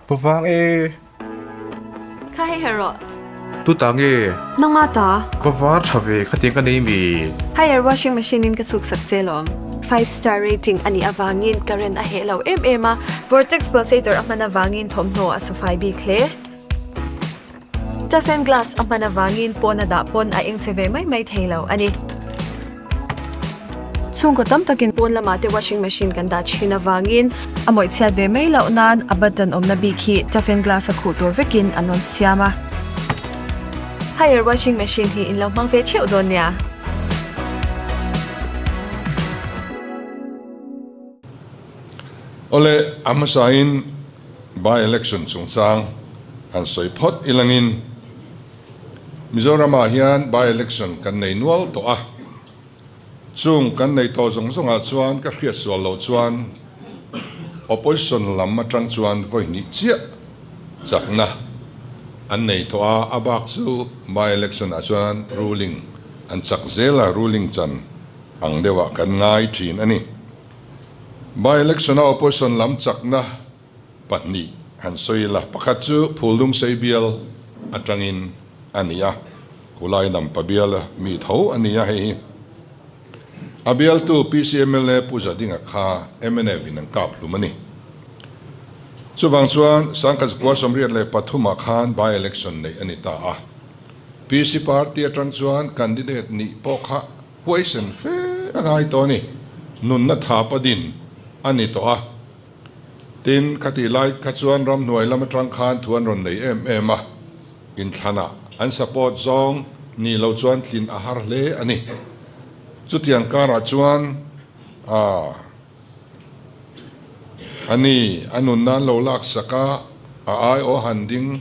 Pa vang e. Kha hei her rawh. Tu ta nge? Nangma ta. Va var tha ve khatiang ka nei mi. Haier washing machine in ka chhuk sak che lawm. Five star rating a nih avangin current a heh lo em em a, vortex pulsator a hman avangin thawmhnaw a sufai bik hle. Toughen glass a hman avangin pawn a dah pawn a eng che ve mai mai thei lo a ni. Chhungkaw tam takin pawn lamah te washing machine kan dah thin avangin a mawih chhiat ve mai loh nan a button awmna bik hi toughen glass a khuh tur vekin an rawn siam a. Haier washing machine hi in lo hmang ve theuh dawn nia. Awle, a hmasain by-election chungchang han sawi phawt ilangin Mizoramah hian by-election kan nei nual tawh a, chung kan nei tawh zawng zawngah chuan ka hriat sual loh chuan opposition lam atang chuan vawi hnih chiah chakna an nei tawh a, a bak chu by-election ah chuan ruling an chak zel a, ruling chan ang deuhah kan ngai thin a ni. By-election a opposition lam chakna pahnih han sawi ila, pakhat chu Phuldung sei bial atangin a ni a, Kulai Nampa bial a mi tho a ni a hei hi. A bialtu PCMLA Pu Zadinga kha mnf in an kap hlum a ni. Chuvang chuan Sangkhat Zakua 83 ah khan by-election neih a ni ta a. PC party atang chuan candidate nih pawh kha Huaisen fe a ngai tawh a ni. Nunna tha padin a ni tawh a. Tin, khatih lai kha chuan ramhnuai lam atang khan thu an rawn nei em em a. Inthlanah an support zawng ni lo chuan tlin a har hle a ni. Chutiang karah chuan a a ni, a nunna an lo laksak a, a aiawh han ding,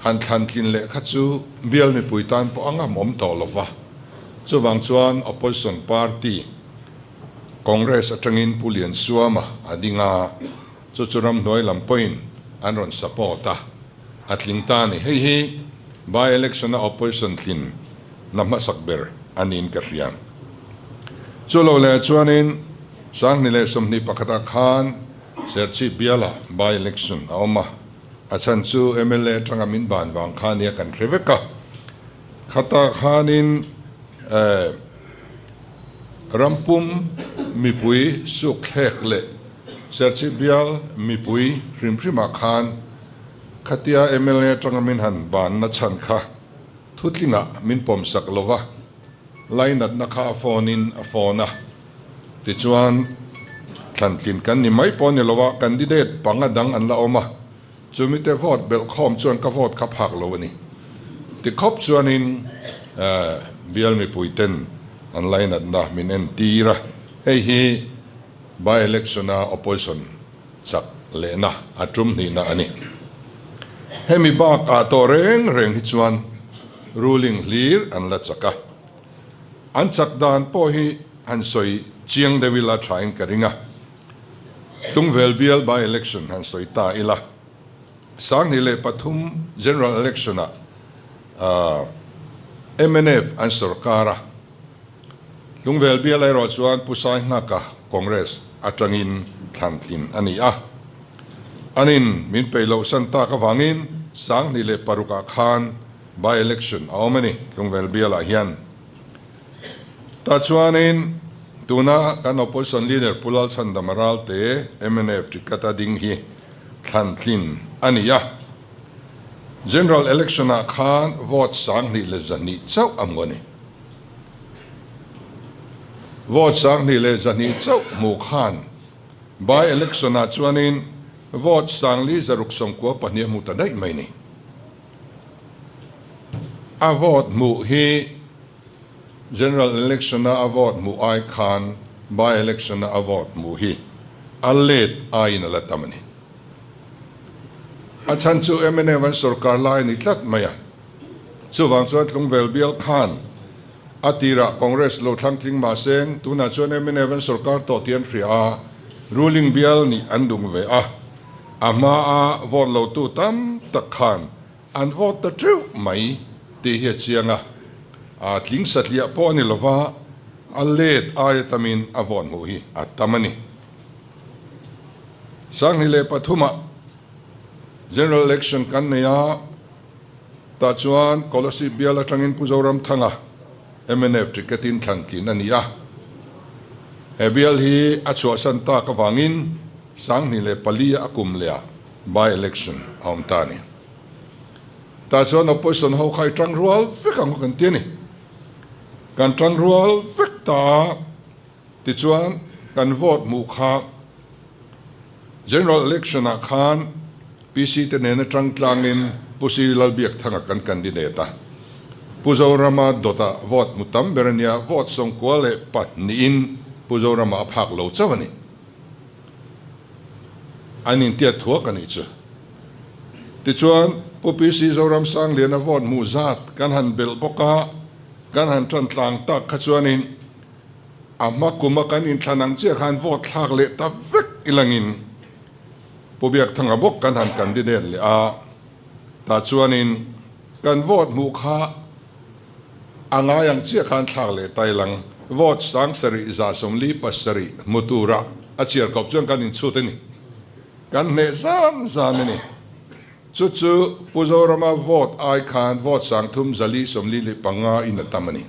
han thlan tlin leh kha chu bial mipui tan pawh a ngam awm tawh lo va. Chuvang chuan opposition party Congress atangin Pu Liansuama a ding a, chu chu ramhnuai lam pawhin an rawn support a, a tling ta a ni. Hei hi by-election a opposition tlin na hmasak ber a niin ka hria. Chu lo leh chuanin 2021 ah khan Serchhip biala by-election a awm a, a chhan chu mla atanga min ban vang kha nia kan hre vek a. Khatah khanin rampum mipui sukthlek leh Serchhip bial mipui hrim hrimah khan khatia mla atanga min han banna chhan kha Thutlingah min pawmsak lo va, lainatna kha a phone in a phone a. Tichuan, thlantlin kan ni mai pawh a ni lo a, candidate panga dang an la awm a, chumite vote belh khawm chuan ka vote kha phak lo a ni. Tikhawp chuanin bial mipuiten an lainatna min entir a, hei hi by-election a opposition chak lehna a tum hnihna a ni. Hemi bakah tawh reng reng hi chuan ruling hlir an la chak a, an chak dan pawh hi han sawi chiang deuh ila thain ka ring a. Tlungvel bial by election han sawi ta ila, 2003 general election ah mnf an sorkar a, Tlungvel bial erawh chuan Pu Sainghaka Congress atangin thlan tlin a ni a. Anin min peih loh san tak avangin 2006 ah khan by election a awm a ni Tlungvel bialah hian. Tah chuanin tuna kan opposition leader Pu Lalchhandama Ralte mnf ticket a ding hi thlan tlin a ni a. General election ah khan vote 2100 chauh a hmu a ni. Vote 2100 chauh hmuh khan by election ah chuanin vote 4692 a hmu ta daih mai ni. A vote hmuh hi general election a a vote hmuh ai khan by election a a vote hmuh hi a let aiin a la tam a ni. A chhan chu mnf an sorkar lai a ni tlat mai a. Chuvang chuan Tlungvel bial khan a tirah Congress lo thlang tling mah seng, tunah chuan mnf an sorkar tawh tih an hria a, ruling bial nih an dung ve a. A hmaa vote lotu tam tak khan an vote ta teuh mai tih hi a chiang a. A tling satliah pawh a ni lova, a let aia tamin a vote hmuh hi a tam a ni. 2003ah. General Election kan nei a, tah chuan Kolasib bial atangin Pu Zoramthanga mnf ticket in thlan tlin a ni a. He bial hi a chhuahsan tak avangin 2004 a kum leh ah by election a awm ta a ni. Tah chuan opposition ho kha i tang rual vek ang kan ti a ni. Kan tang rual vek ta a, tichuan kan vote hmuh kha General Election ah khan PC te nena tang tlangin Pu Si Lalbiakthanga kan candidate a. Pu Zorama dawtah vote hmu tam ber a nia, vote 92 in Pu Zorama a phak lo chauh a ni. An intiat thuak a nih chu. Tichuan, Pu PC Zoram Sangliana vote hmuh zat kan han belh bawk a, kan han tan tlang tak kha chuanin a hma kuma kan inthlan ang chiah khan vote thlak leh ta vek ilangin Pu Biakthanga bawk kan han candidate leh a, tah chuanin kan vote hmuh kha a ngai ang chiah khan thlak leh ta ilang vote 7147 hmu tura a chhiar kawp chuan kan inchhut a ni. Kan hneh zan zan a ni. Chu chu Pu Zorama vote ai khan vote 3445 in a tam a ni.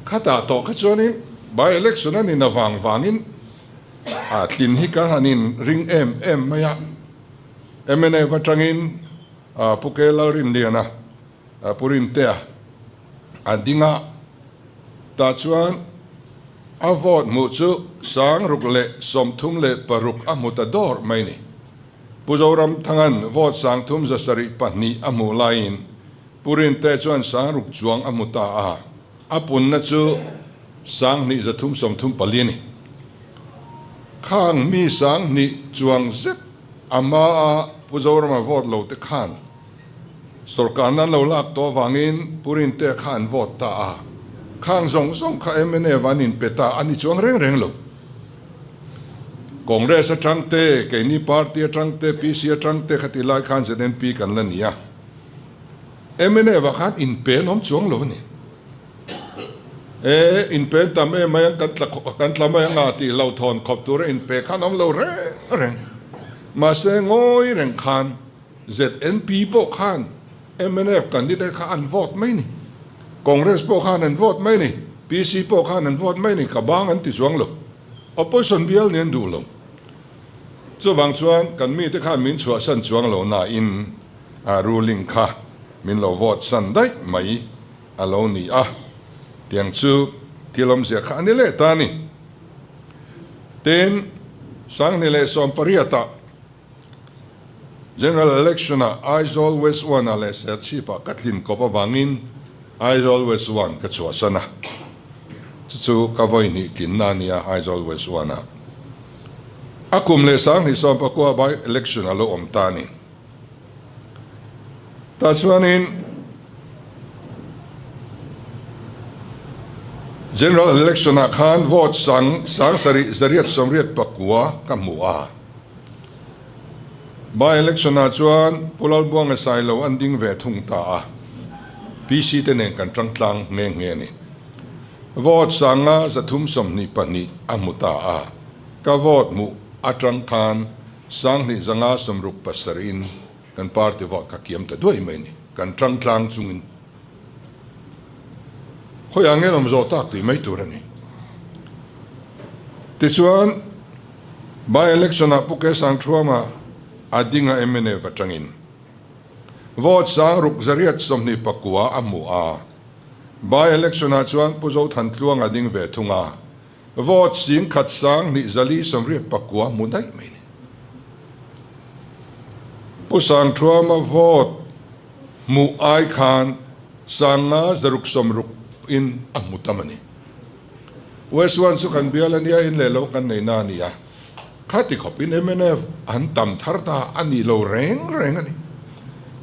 Khatah tawh kha chuanin by election a nin avang vangin a tlin hi kan han in ring em em mai a. Mnf atangin Pu Ke Lalrinliana, Pu Rintea a ding a, tah chuan a vote hmuh chu 636 a hmu ta dawr mai ni. Pu Zoramthanga'n vote 3702 a hmuh laiin Pu Rintea chuan 6000 chuang a hmu ta a, a punna chu 2334 a ni. Khang mi 2000 chuang zet a hmaa Pu Zorama vote lo te khan Sorkarna an lo lak tawh avangin Pu Rintea kha an vote ta a, khang zawng zawng kha mnf an inpe ta a ni chuang reng reng lo. Congress atang te, keini party atang te, PC atang te khati lai khan ZNP kan la ni a, mnf ah khan inpe an awm chuang lo a ni. E, inpe an tam em mai ang, kan tla kan tla mai ang a tih hlauhthawn khawp tura inpe khan awm lo reng reng. Mahse ngawi reng khan ZNP pawh khan mnf candidate kha an vote mai ni. Congress pawh khan an vote mai ni. PC pawh khan an vote mai ni. Ka bang an ti chuang lo. Opposition bial nih an duh lo. Chuvang chuan kan mite khan min chhuahsan chuang lo nain a ruling kha min lo vote san daih mai a lo ni a. Tiang chu thil awmzia kha a ni leh ta a ni. Tin, 2018 ah General Election ah Aizawl West One ah leh Serchhip ah ka tlin kawp avangin Aizawl West One ka chhuahsan a. Chu chu ka vawi hnih tlinna a nia Aizawl West One ah. A kum leh 2019 by election a lo awm ta a ni. Tah chuanin General Election ah khan vote sang 7889 ka hmu a. By election ah chuan Pu Lalbuanga Sailo an ding ve thung ta a, PC te nen kan tang tlang nghe nghe a ni. Vote 5322 a hmu ta a, ka vote hmuh atang khan 2567 in kan party vote kha kiam ta duai mai a ni. Kan tang tlang chungin khawiah nge awm zawh tak tih mai tur a ni. Tichuan, by election ah Pu Kesang Thuama a ding a mnf atangin vote 6829 a hmu a, by election ah chuan Pu Zothan Tluang a ding ve thung a, vote 10,489 hmu daih mai a ni. Pu Sangthuama vote hmuh ai khan 560 in a hmu tam a ni. West One chu kan bial a nia, in leh lo kan nei na a ni a. Khati khawpin mnf an tam thar ta a ni lo reng reng a ni.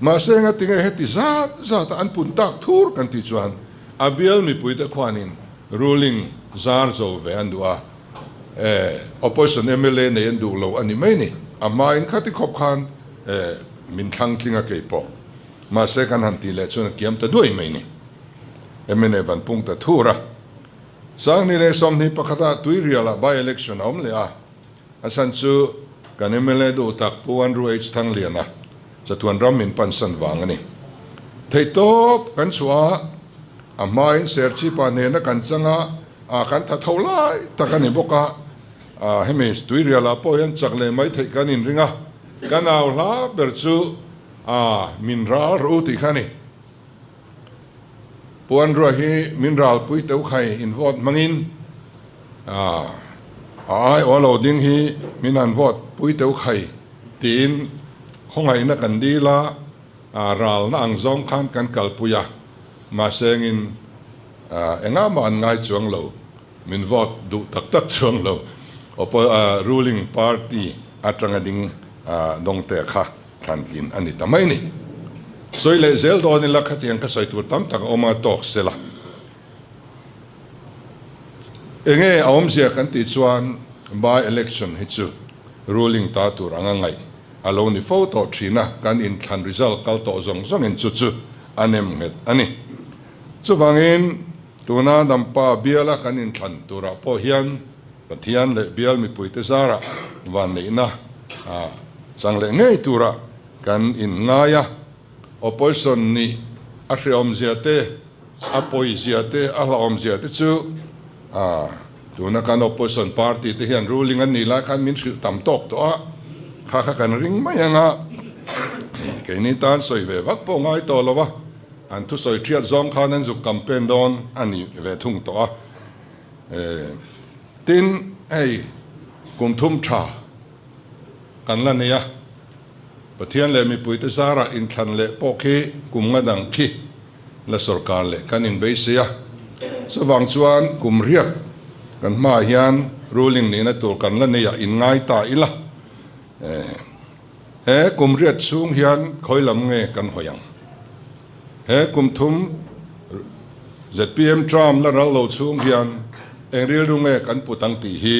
Mahse engati nge heti zat zata an pun tak thur kan tih chuan a bial mipuite khuanin ruling zar zo ve an duh a, opposition mla nei an duh lo a ni mai ni. A hmain khati khawp khan min thlang tling a kei pawh. Mahse kan han tih leh chuan a kiam ta duai mai ni. Mnf an pung ta thur a. 2021 ah Tuirial ah by election a awm leh a, a chhan chu kan mla duh tak Pu Andrew H Thangliana chatuan ram min pansan vang a ni. Theihtawp kan chhuah a, a hmain Serchhipa hnena kan chang a, a kan tha tho lai tak a ni bawk a, a hemi tuirialah pawh hian chak leh mai theih kan inring a, kan au hla ber chu a min ral rawh u tih kha a ni. Puanrua hi min ralpui teuh khai in vote hmangin a ai aw lo ding hi min han vote pui teuh khai tiin khawngaihna kan dil a, ralna ang zawng khan kan kalpui a, mahse engin engah mah an ngai chuang lo, min vote duh tak tak chuang lo, ruling party atanga ding dawngte kha. Thlantlin a ni ta mai ni. Sawi leh zel dawn ila khatiang ka sawi tur tam tak a awm a tawk sela. Enge a awmzia kan tih chuan by election hi chu ruling ta tur anga ngaih a lo ni fo tawh thin a, kan inthlan result kal tawh zawng zawngin chu chu a nem nghet a ni. Chuvangin tuna Dampa biala kan inthlan turah pawh hian Pathian leh bial mipuite zarah vanneihna chang leh ngei tura kan inngai a, opposition nih a hreawmzia te, a pawizia te, a hlauhawmzia te chu tuna kan opposition party te hian ruling an nih lai khan min hrilh tam tawk tawh a, kha kha kan ring mai ang a, keini tan sawi ve vak pawh ngai tawh lo a, an thusawi thiat zawng khan an zuk campaign dawn a ni ve thung tawh a. Tin, hei kum thum tha kan la nei a, Pathian leh mipuite zarah inthlan leh pawh khi kum nga dang khi la sawrkar leh kan inbeisei a. Chuvang chuan kum riat kan hmaah hian ruling nihna tur kan la nei a inngai ta ila. He kum riat chhung hian khawi lam nge kan hawi ang? He kum thum zpm term la ral lo chhung hian eng rilru nge kan put ang tih hi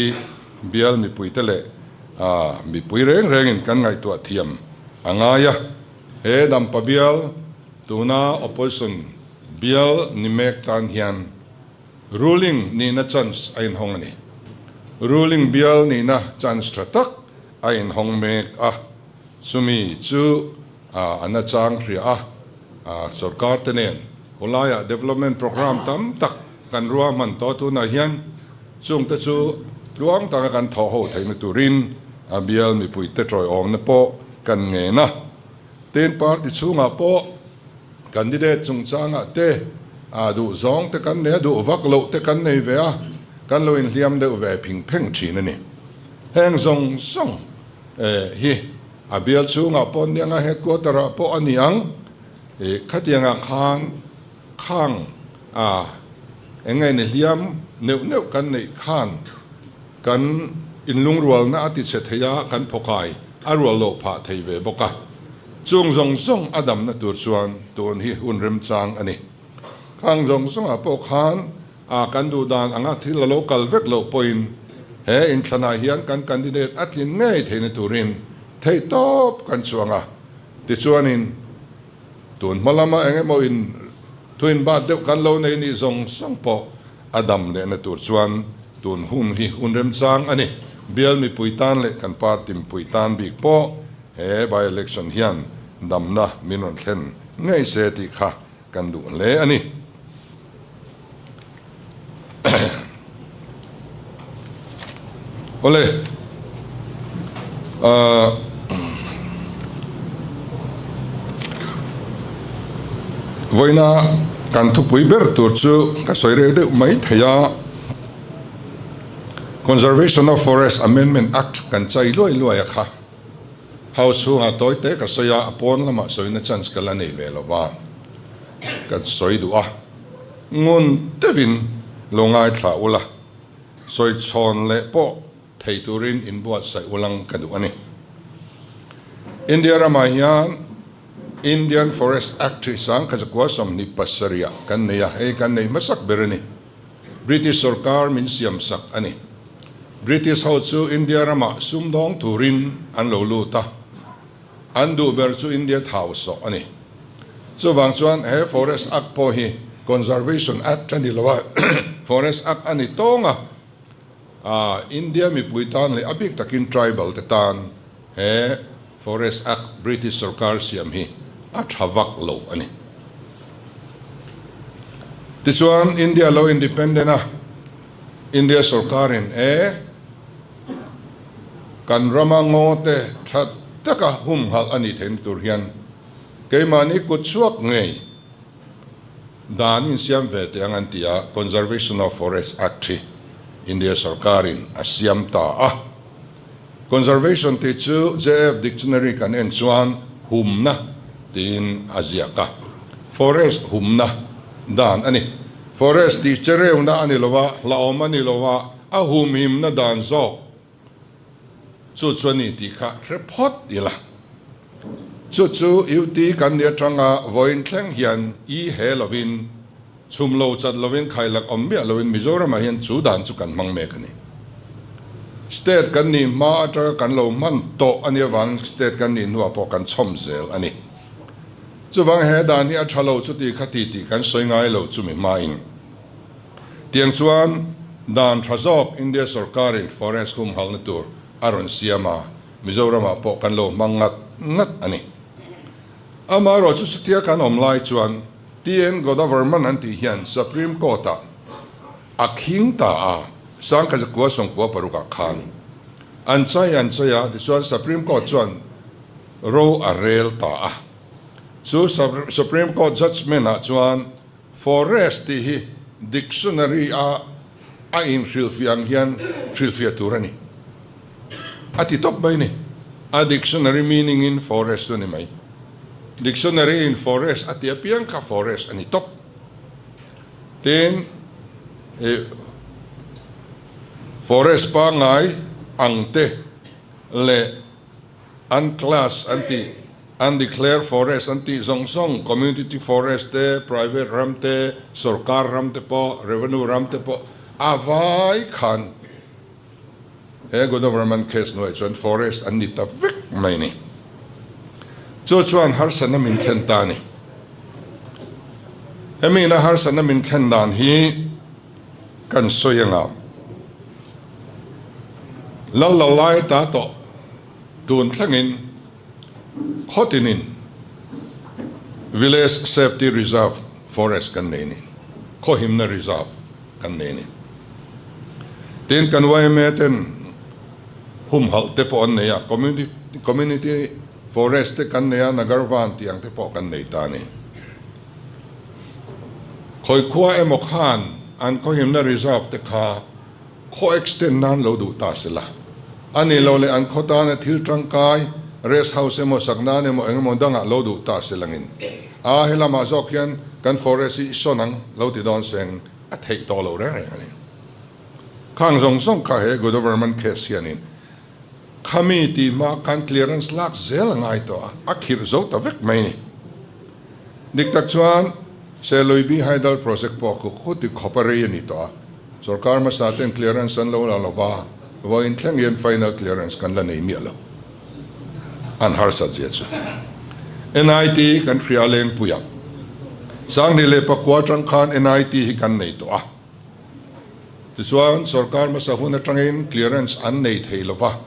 bial mipuite leh mipui reng rengin kan ngaihtuah thiam a ngai a. He Dampa bial tuna opposition bial ni mek tan hian ruling nihna chance a inhawng a ni. Ruling bial nihna chance tha tak a inhawng mek a, chumi chu a nachang hria a, sorkar te nen khawlaiah development programme tam tak kan ruahman tawh tunah hian chungte chu tluang taka kan thawh ho theihna turin a bial mipuite tawiawmna pawh kan ngen a. Tin, party chhungah pawh candidate chungchangah te duh zawng te kan nei a, duh vak loh te kan nei ve a, kan lo inhliam deuh ve phing pheng thin a ni. Heng zawng zawng hi a bial chhungah pawh nia nga headquarter ah pawh a ni ang i khatiangah khan khang a eng nge ni hliam neuh neuh kan neih khan kan inlungrualna a ti chhe thei a kan phawkai a rual loh phah thei ve bawk a chung zawng zawng a damna tur chuan tun hi hun remchang a ni khang zawng zawngah pawh khan A kan duh dan anga thil a lo kal vek loh pawhin he inthlanah hian kan candidate a tlin ngei theihna turin theihtawp kan chuang a. Tichuanin tun hma lama eng emaw in thuin bat deuh kan lo nei nih zawng zawng pawh a dam lehna tur chuan tun hun hi hun remchang a ni. Bial mipui tan leh kan party mipui tan bik pawh he by-election hian damna min rawn thlen ngei se tih kha kan duh hle a ni. Awle, ahh vawiina kan thupui ber tur chu ka sawi reu deuh mai thei a, Conservation of Forest Amendment Act kan chai luai luai a kha. House chhungah tawi te ka sawi a, a pawn lamah sawina chance ka la nei ve lo va, ka sawi duh a, ngun deuhin lo ngaithla ula, sawi chhawn leh pawh thei turin inbuatsaih ulang ka duh a ni. India ramah hian Indian Forest Act hi sangkhatzakua 27 ah kan nei a, hei kan nei hmasak ber a ni. British sorkar min siamsak a ni. British ho chu India ramah sumdawng turin an lo lut a, an duh ber chu India thau sawh a ni. Chuvang chuan he Forest Act pawh hi Conservation Act a ni lo a, Forest Act a ni tawng a, India mipui tan leh a bik takin tribal te tan. He Forest Act British sorkar siam hi a tha vak lo a ni. Tichuan India lo independent a, India sorkarin e kan rama ngaw te tha taka humhalh a nih theihna tur hian keimahni kut chhuak ngei dan insiam ve teh ang an ti a, Conservation of Forest Act hi India sorkarin a siam ta a. Conservation tih chu JF Dictionary kan en chuan humna tiin a ziak a, forest humna dan a ni. Forest tih che reuna a ni lo a, hlauhawm a ni lo a, a humhimna dan zawk chu chu a ni tih kha hre phawt ila. Chu chu UT kan ni atanga vawiin thleng hian i he lovin, Chhum lo chat lovin khailak awm miah loin Mizoramah hian chu dan chu kan hmang mek a ni. State kan nih hma atanga kan lo hman tawh a nih avangin state kan nih hnuah pawh kan chhawm zel a ni. Chuvang he dan hi a tha lo chuti kha ti tih kan sawi ngai lo chumi hmain. Tiang chuan dan tha zawk India sorkarin forest humhalna tur a rawn siam a, Mizoramah pawh kan lo hmang ngat ngat a ni. Amaherawh chu chutia kan awm lai chuan TN Godavarman an tih hian Supreme Court-ah a khing ta a, Sangkhajakua sawmkua parukah khan an chai an chai a, tichuan Supreme Court chuan ro a rel ta a. Chu Supreme Court judgement-ah chuan forest tih hi dictionary-a a inhrilhfiah ang hian hrilhfiah tur a ni. A ti tawp mai ni. A dictionary meaning-in forest chu a ni mai. Dictionary in forest a ti apiang kha forest a ni tawp. Tin, ih forest pangngai ang te leh unclass an tih, undeclared forest an tih zawng zawng, community forest te, private ram te, sorkar ram te pawh, revenue ram te pawh a vai khan He Godavarman case hnuaiah chuan forest an ni ta vek mai a ni. Chu chuan harsatna min thlen ta a ni. Hemi ina harsatna min thlen dan hi kan sawi anga lal lo lai ta tawh tun thlengin khawtinin Village Safety Reserve Forest kan nei a ni, khawhimna reserve. kan nei a ni. Tin, kan yma ten humhalh te pawh an nei a, community forest te kan nei a, Nagarvan tih ang te pawh kan nei ta a ni. Khawi khua emaw khan an khawhimna reserve te kha khaw extend nan lo duh ta se la, a ni lo leh an khaw tana thil tangkai rest house emaw sak nan emaw eng emaw dangah lo duh ta se langin a helamah zawk hian kan forest hi sawn ang lo ti dawn seng a theih tawh lo reng reng a ni. Khang zawng zawng kha he Godoverman case hianin khami tih hma khan clearance lak zel a ngai tawh a, a khirh zo ta vek mai a ni. Dik tak chuan Seluibi Hydel Project pawh khu khuti khawp a rei a ni tawh a, sorkar hmasa ten clearance an lo la lo va, vawiin thleng hian final clearance kan la nei miah lo. An harsat zia chu. NIT kan hria lengpui ang. Sanghnih leh pakua atang khan NIT hi kan nei tawh a. Tichuan sorkar hmasa hun atangin clearance an nei thei lo va,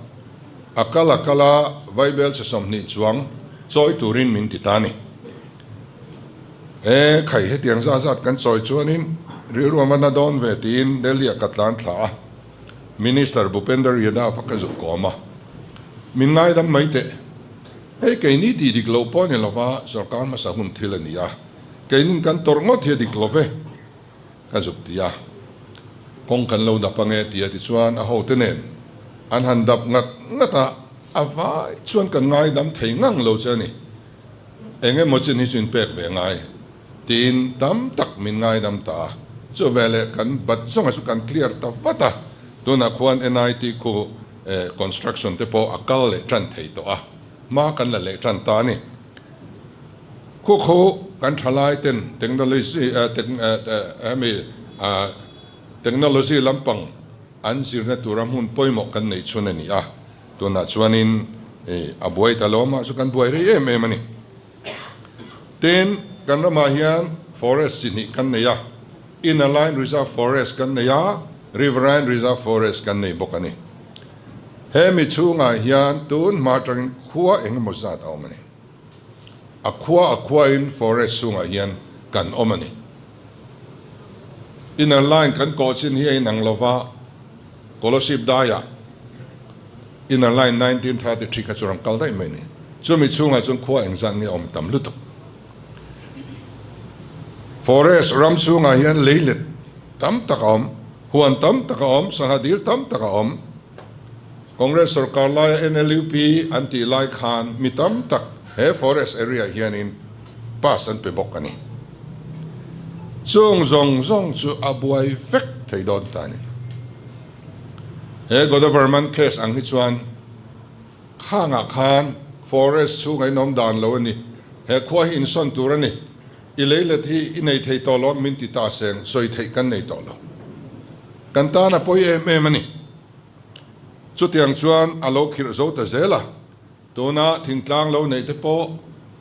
a kal a kal a vaibel che 20 chuang chawi turin min ti ta a ni. E khai hetiang zat zat kan chawi chuanin rilru a mana dawn ve tiin Delhi-ah ka tlan thla a, Minister Bhupender Yadav a ka zuk kawm a, min ngaidam mai teh. Hei keini tih dik loh pawh a ni lo va, sorkar hmasa hun thil a ni a, keinin kan tawrh ngawt hi a dik lo ve. Ka zuk ti a, kawng kan lo dap ange tia tichuan a hote nen an han dap ngat ngat a, a vai chuan kan ngaidam thei ngang lo che a ni. Eng emaw chin hi chu in pek ve ngai tiin tam tak min ngaidam ta a, chu veleh kan bat zawnga chu kan clear ta vat a, tunah khuan NIT khu construction te pawh a kal leh tan thei tawh a, hma kan la leh tan ta a ni. Khu khu kan thalai ten technology hemi technology lampang an zirna tura hmun pawimawh kan neih chhun a ni a, tunah chuanin a buai ta lo amah chu kan buai rei em em a ni. Tin, kan ramah hian forest chi hnih kan nei a, Inner Line Reserve Forest kan nei a, Riverine Reserve Forest kan nei bawk a ni. He mi chhungah hian tun hma atangin khua eng emaw zat a awm a ni. A khua a khuain forest chhungah hian kan awm a ni. Inner line kan kawh chin hi a inang lova, Kolosip daiah inner line 1933 kha chu rawn kal daih mai a ni. Chumi chhungah chuan khua eng zat nge a awm tam lutuk. Forest ram chhungah hian leilet tam tak a awm, huan tam tak a awm, sangha dil tam tak a awm. Congress sorkar laia NLUP an tih lai khan mi tam tak he forest area hianin pass an pe bawk a ni. Chung zawng zawng chu a buai vek thei dawn ta a ni. He Godavarman case ang hi chuan khangah khan forest chhungah in awm dan lo a ni, he khua hi insawn tur a ni, i leilet hi i nei thei tawh lo min ti ta seng sawi theih kan nei tawh lo. Kan tan a pawi em em a ni. Chutiang chuan a lo khirh zo ta zel a, tuna thingtlang lo neih te pawh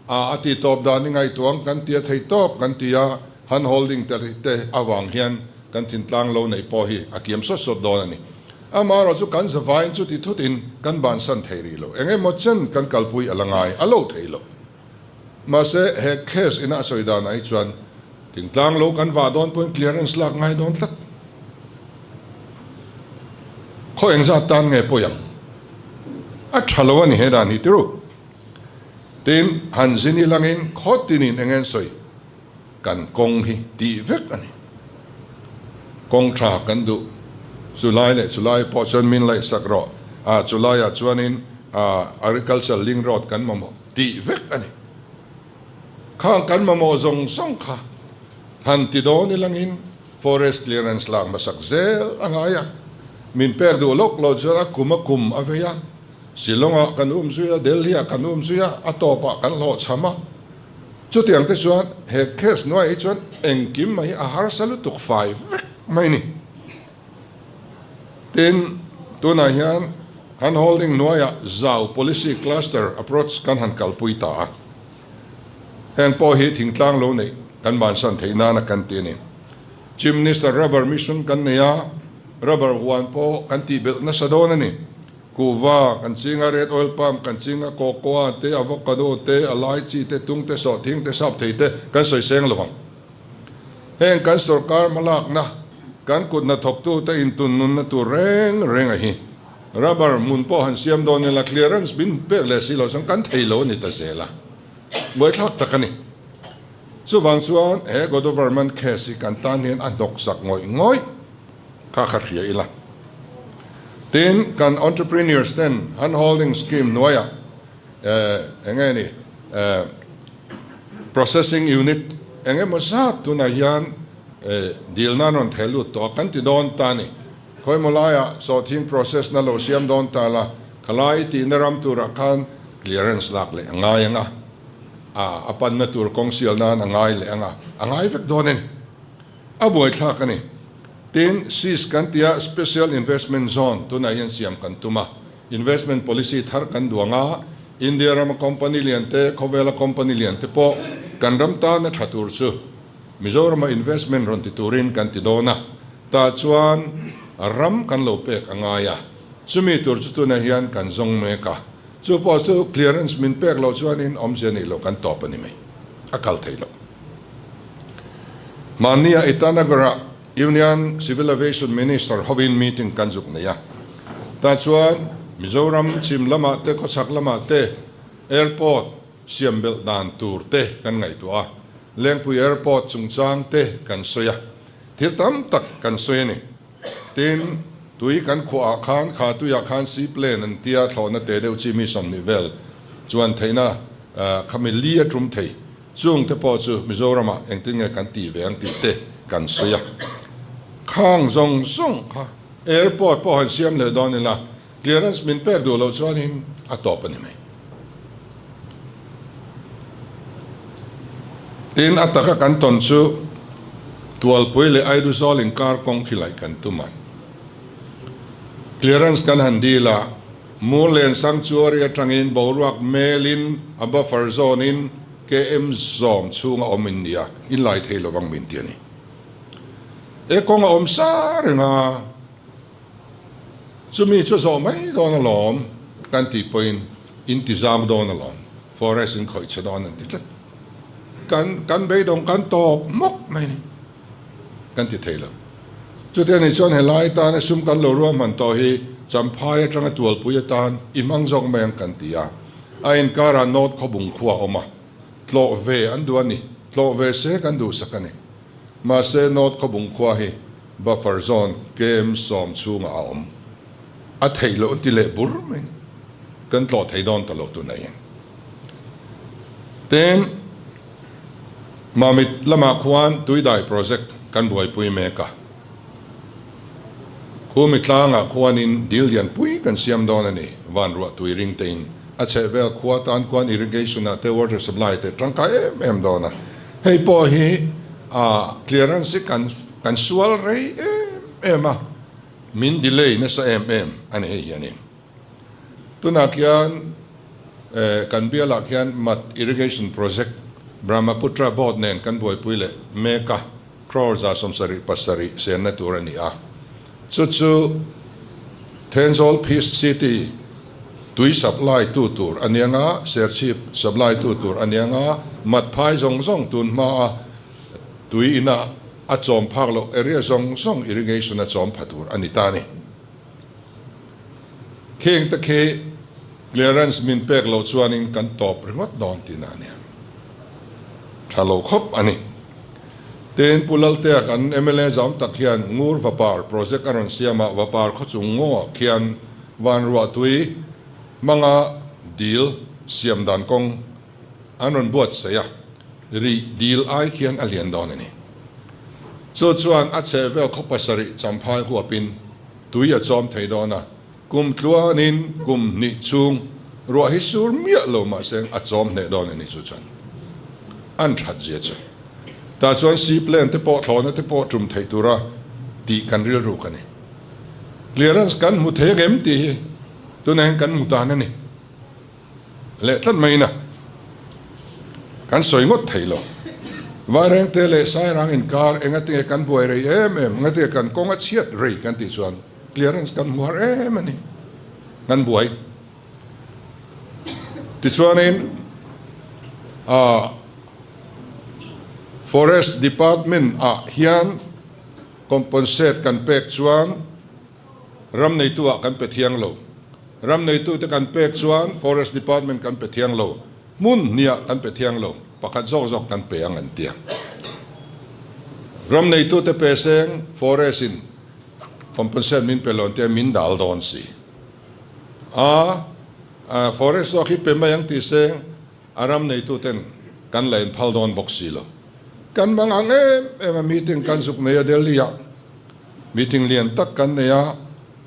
a a ti tawp dan i ngaihtuang kan tia thei tawp kan ti a, hand holding te te avang hian kan thintlang lo neih pawh hi a kiam sawt sawt dawn a ni. Amaherawh chu kan zavaiin chuti thutin kan bansan thei rih lo, eng emaw chen kan kalpui a la ngai a lo thei lo. Mahse he case ina a sawi danah hi chuan thingtlang lo kan vah dawn pawhin clearance lak ngai dawn tlat. Khaw engzat tan nge pawi ang? A tha lo a ni he dan hi tiru. Tin, han zin i langin khaw tinin eng nge an sawi? Kan kawng hi tih vek a ni. Kawng tha kan duh. Chulai leh chulai pawh chuan min laihsak rawh. Ah chulaiah chuanin ah agriculture link road kan mamawh tih vek a ni. Khang kan mamawh zawng zawng kha han ti dawn ilangin forest clearance lak hmasak zel a ngai a. Min pek duh lawk lo chuan a kum a kum a vei a. Shillong-ah kan um zui a, Delhi-ah kan um zui a, a tawpah kan hlawhchham a. Chutiang te chuan he case hnuaiah hi chuan engkim mai hi a harsa lutuk fai vek mai a ni. Tin, tunah hian han holding hnuaiah zau policy cluster approach kan han kalpui ta a. Heng pawh hi thingtlang lo neih kan bansan theih nana kan ti a ni. Chief Minister Rubber Mission kan nei a, rubber huan pawh kan tihbelh nasa dawn a ni. Kuhva kan ching a, red oil palm kan ching a, cocoa te, avocado te, a lychee te, tung te, sawhthing te, sap thei te kan sawi seng lo ang. Heng kan sorkar hmalakna, kan kut hnathawktu te intun nunna tur reng reng a hi. Rubber hmun pawh han siam dawn ila clearance bin pek leh si lo chuan kan thei lo a ni ta zel a, buaithlak tak a ni. Chuvang chuan he Godoverman case hi kan tan hian a hnawksak ngawih ngawih. Kha kha hria ila. Tin, kan entrepreneurs ten hand holding scheme hnuaiah eng nge ni processing unit eng emaw zat tunah hian dil nan rawn theh lut tawh a, kan ti dawn ta a ni. Khawimaw laiah sawhthing process na lo siam dawn ta la, khalai i tihna ram turah khan clearance lak leh a ngai ang a, a panna tur kawng sial nan a ngai leh ang a, a ngai vek dawn a ni. A buaithlak a ni. Tin, sis kan tia Special Investment Zone tunah hian siam kan tum a. Investment policy thar kan duang a, India rama company lian te, khawvela company lian te pawh kan ram tana tha tur chu Mizorama investment rawn ti turin kan ti dawn a. Tah chuan ram kan lo pek a ngai a, chumi tur chu tunah hian kan zawng mek a. Chu pawh chu clearance min pek loh chuanin awmzia neih loh kan tawp a ni mai. A kal thei lo. Mahnia Itanagar-ah Union Civil Aviation Minister hovin meeting kan zuk nei a. Tah chuan Mizoram chhim lamah te khawchhak lamah te airport siam belh dan tur te kan ngaihtuah a, Lengpui Airport chungchang te kan sawi a, thil tam tak kan sawi a ni. Tin, tui kan khuahah khan kha tuiah khan seaplane an tia thlawhna te deuh chi mi 20 vel chuan theihna khami li a tum thei. Chung te pawh chu Mizoramah engtin nge kan tih ve ang tih te kan sawi a. Khang zawng zawng kha airport pawh han siam leh dawn ila clearance min pek duh loh chuanin a tawp a ni mai. Tin, a taka kan tawn chu Tualpui leh Aiduzawl inkar kawng khi laih kan tum a. Clearance kan han dil a, Murlen Sanctuary atangin boruak melin a buffer zone in KM zawm chhunga awm in nia, in lai thei lovang min ti a ni. E kawng a awm sa reng a. Chumi chu zawh mai dawn alawm kan tih pawhin in ti zam dawn alawm, forest in khawih chhe dawn an ti tlat. Kan kan beidawng kan tawp hmawk mai ni kan ti thei lo. Chutia ni chuan helai tana sum kan lo ruahman tawh hi Champhai atanga tualpui atan i hmang zawk mai ang kan ti a. A inkarah North Khawbung khua a awm a, tlawh ve an duh a ni, tlawh ve se kan duhsak a ni. Mahse North Khawbung khua hi buffer zone kem sawm chhungah a awm. A theih loh an ti leh bur mai ni. Kan tlawh thei dawn ta lo tunah hian. Tin, Mamit lamah khuan tuidai project kan buaipui mek a. Khumi tlangah khuanin dil lianpui kan siam dawn a ni. Van ruah tui ring tein a chhehvel khua tan khuan irrigation ah te water supply te tangkai em em dawn a. Hei pawh hi a clearance hi kan kan sual rei em em a, min delay nasa em em a ni hei hianin. Tunah khian kan bialah khian Mat Irrigation Project Brahmaputra Board nen kan buaipui leh mek a, crore 77 senna tur a ni a. Chu chu Thenzawl Peace City tui supply tu tur a nia nga, Serchhip supply tu tur a nia nga, Mat phai zawng zawng tun hmaa tui ina a chawm phak loh area zawng zawng irrigation a chawm pha tur a ni ta a ni. Kheng te khi clearance min pek loh chuanin kan tawp ringawt dawn tihna a nia. Tha lo khawp a ni. Tin, Pu Laltea kan mla zam tak hian Ngur Vapar project a rawn siam a, Vapar khawchung ngaw khian Vanruahtui hmanga dil siam dan kawng an rawn buatsaih a, rih dil ai khian a lian dawn a ni. Chu chuan a chhehvel khaw pasarih champhai huapin tui a chawm thei dawn a, kum tluanin kum hnih chhung ruah hi sur miah lo mahse a chawm hneh dawn a ni chu chuan an that zia chu. Tah chuan seaplane te pawh thlawhna te pawh tum theih tura tih kan rilruk a ni. Clearance kan hmu thei angem tih hi tunah hian kan hmu tan a ni. Leh tlat mai ina kan sawi ngawt thei lo. Vairengte leh Sairang inkar engatinge kan buai rei em em, engatinge kan kawng a chhiat rei kan tih chuan clearance kan hmu har em a ni, kan buai. Tichuanin ah Forest Department ah hian compensate kan pek chuan Ram neitu ah kan pe thiang lo. Ram neitu te kan pek chuan Forest Department kan pe thiang lo. Hmun hniah kan pe thiang lo. Pakhat zawk zawk kan pe ang an tia. Ram neitu te pe seng Forest in compensate min pe lo an tia min dal dawn si. A Forest zawk hi pe mai ang tih seng a ram neitu ten kan la inphal dawn bawk si lo. Kan mang ang em em a meeting kan zuk nei a Delhi ah. Meeting lian tak kan nei a,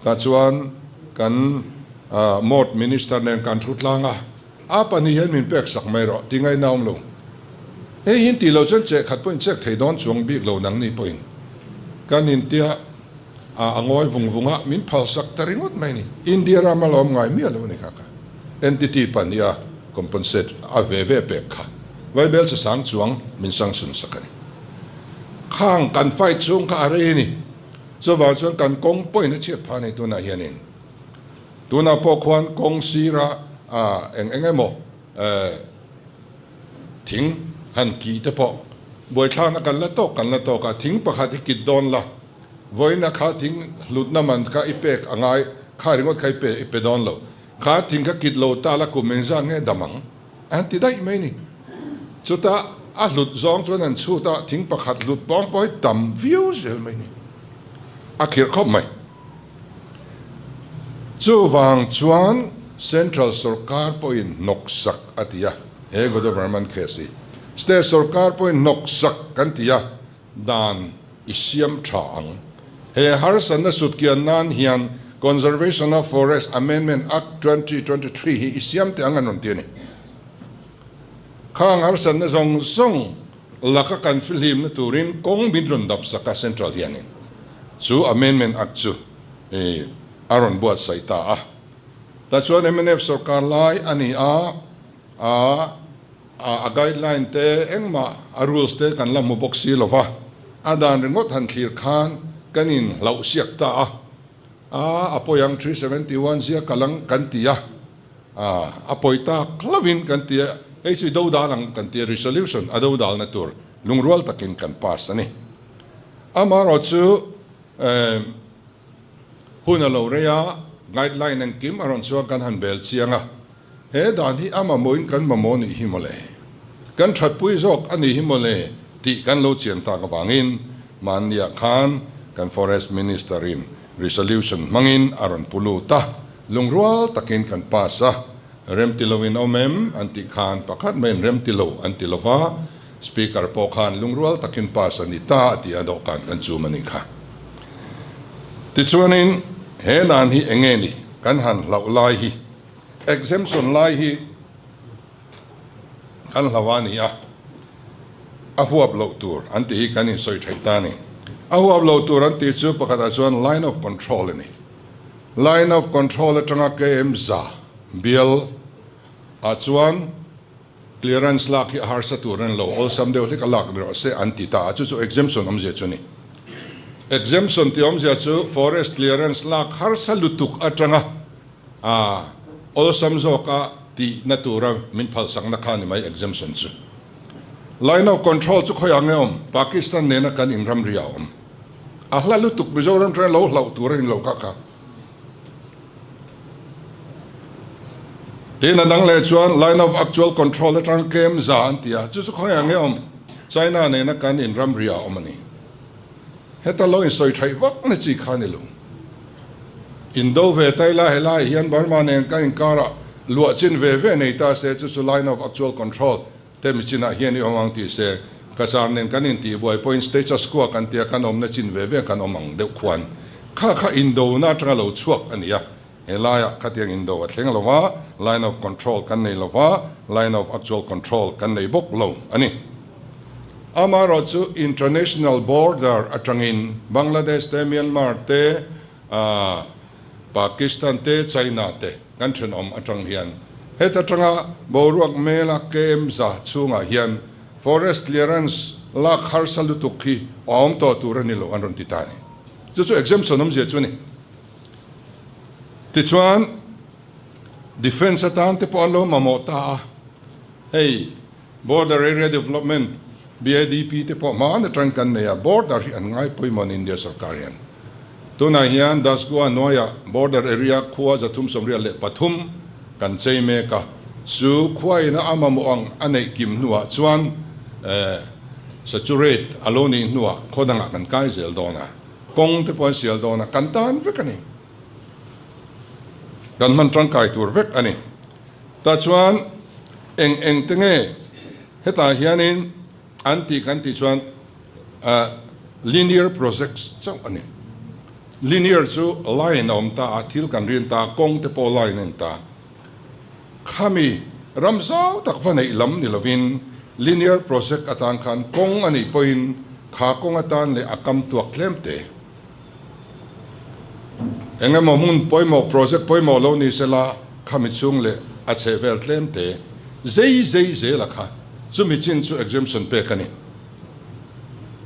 tah chuan kan Mort Minister nen kan thu tlang a, a pahnih hian min pek sak mai rawh ti ngaihna awm lo. Hei hi tih loh chuan cheh khat pawhin chek thei dawn chuang bik lo nang ni pawhin kan intia a ngawi vung vung a, min phal sak ta ringawt mai ni. India ram a la awm ngai miah lo a ni kha kha. Entity pahnih a compensate a ve ve pek kha Vaibel che sang chuang min sanction sak a ni. Khang kan fight chhung kha a rei a ni. Chuvang chuan kan kawng pawhin a chhiat phah a ni tunah hianin. Tunah pawh khuan kawng sira eng eng emaw thing han kih te pawh buaithlakna kan la tawk kan la tawk a, thing pakhat i kit dawn la, vawiina kha thing hlutna man kha i pek a ngai, kha ringawt kha i pe i pe dawn lo, kha thing kha kit lo ta la kum engzah nge dam ang? An ti daih mai ni. Chutah a hlut zawng chuan an chhut a, thing pakhat hlut pawng pawh hi tam viau zel mai ni. A khirh khawp mai. Chuvang chuan Central sawrkar pawhin hnawksak a ti a, he Godavarman case hi. State sawrkar pawhin hnawksak kan ti a, dan i siam tha ang. He harsatna sutkian nan hian Conservation of Forest Amendment Act 2023 hi i siam teh ang an rawn ti a ni. Khang harsatna zawng zawng laka kan fihlimna turin kawng min rawn dap sak a Central hianin chu Amendment Act chu a rawn buatsaih ta a. Tachuan mnf sawrkar lai a ni a, a. A guideline te engmah a rules te kan la hmu bawk si lo va, a dan ringawt han thlir khan kan in hlauh siak ta a. A, a pawi ang 371 zia kal ang kan ti a, a, a pawi tak hlauhin kan ti a, hei chu i do dal ang kan ti a, resolution a do dalna tur lungrual takin kan pass a ni. Amaherawhchu, hun a lo rei a, guideline engkim a rawn chuan kan han bel chiang a, he dan hi a mamawhin kan mamawh nih hi mawle, kan thatpui zawk a nih hi mawle tih kan lo chian tak avangin Mahniah khan kan Forest Minister-in resolution hmangin a rawn pu lut a, lungrual takin kan pass a, remti loin awm em an tih khan pakhat maiin remti lo an ti lova, Speaker pawh khan lungrual takin pass a ni ta a ti a dawhkan kan chum a nih kha. Tichuanin he dan hi eng nge ni kan han hlauh lai hi, exemption lai hi, Kan hlau a ni a, a huap loh tur an tih hi kan insawi theih ta a ni. A huap loh tur an tih chu pakhatah chuan line of control a ni. Line of control atanga KM za bial ah chuan clearance lak hi a harsa tur a ni lo, awlsam deuh hlek a lak ni rawh se an ti ta a, chu chu exemption awmzia chu a ni. Exemption tih awmzia chu forest clearance lak harsa lutuk atanga A awlsam zawka tihna tura min phalsakna kha ni mai exemption chu. Line of control chu khawiah nge awm? Pakistan nena kan inramri a awm. A hla lutuk Mizoram tana lo hlauh tur a ni lo kha kha. Tin a dang leh chuan line of actual control atang tlem za an ti a, chu chu khawiah nge awm? China nena kan inramri a awm a ni. Heta lo insawi thaih vak na chi kha ni lo. Indo ve ta ila helaiah hian Burma nen ka inkarah luah chin ve ve nei ta se chu chu line of actual control te mi chinah hian i awm ang tih se Cachar nen kan intih buai pawhin status quo kan tia kan awmna chin ve ve kan awm ang deuh khuan kha kha indona atanga lo chhuak a ni a. Helaiah khatiang indo a thleng lo va, line of control kan nei lo va, line of actual control kan nei bawk lo a ni. Amaherawh chu international border atangin Bangladesh te, Myanmar te, Pakistan te, China te kan thenawm atang hian heta tanga boruak mela kem za chhungah hian forest clearance lak harsa lutuk hi a awm tawh tur a ni lo an rawn ti ta a ni. Chu chu exemption awmzia chu a ni. Tichuan, Defence atan te pawh an lo mamawh ta a, hei Border Area Development, BADP, te pawh hmaan atang kan nei a, border hi an ngai pawimawh an India sorkar hian. Tunah hian Dasgua hnuaiah Border Area khua 373 kan chei mek a, chu khua ina a mamawh ang a neih kim hnuah chuan saturate a lo nih hnuah khaw dangah kan kai zel dawn a. Kawng te pawh an sial dawn a, kan tan vek a ni. Kan hman tangkai tur vek a ni. Tah chuan eng eng te nge hetah hianin an tih kan tih chuan linear projects chauh a ni. Linear chu line a awm ta a, thil kan rin ta a, kawng te pawh line a ni ta. Khami ram zau tak va neih lam ni lovin linear project atan khan kawng a nih pawhin kha kawng atan leh a kam tuak tlem te. Eng emaw hmun pawimawh project pawimawh lo ni sela khami chhung leh a chheh vel tlem te zei zei zela kha chumi chin chu exemption pek a ni.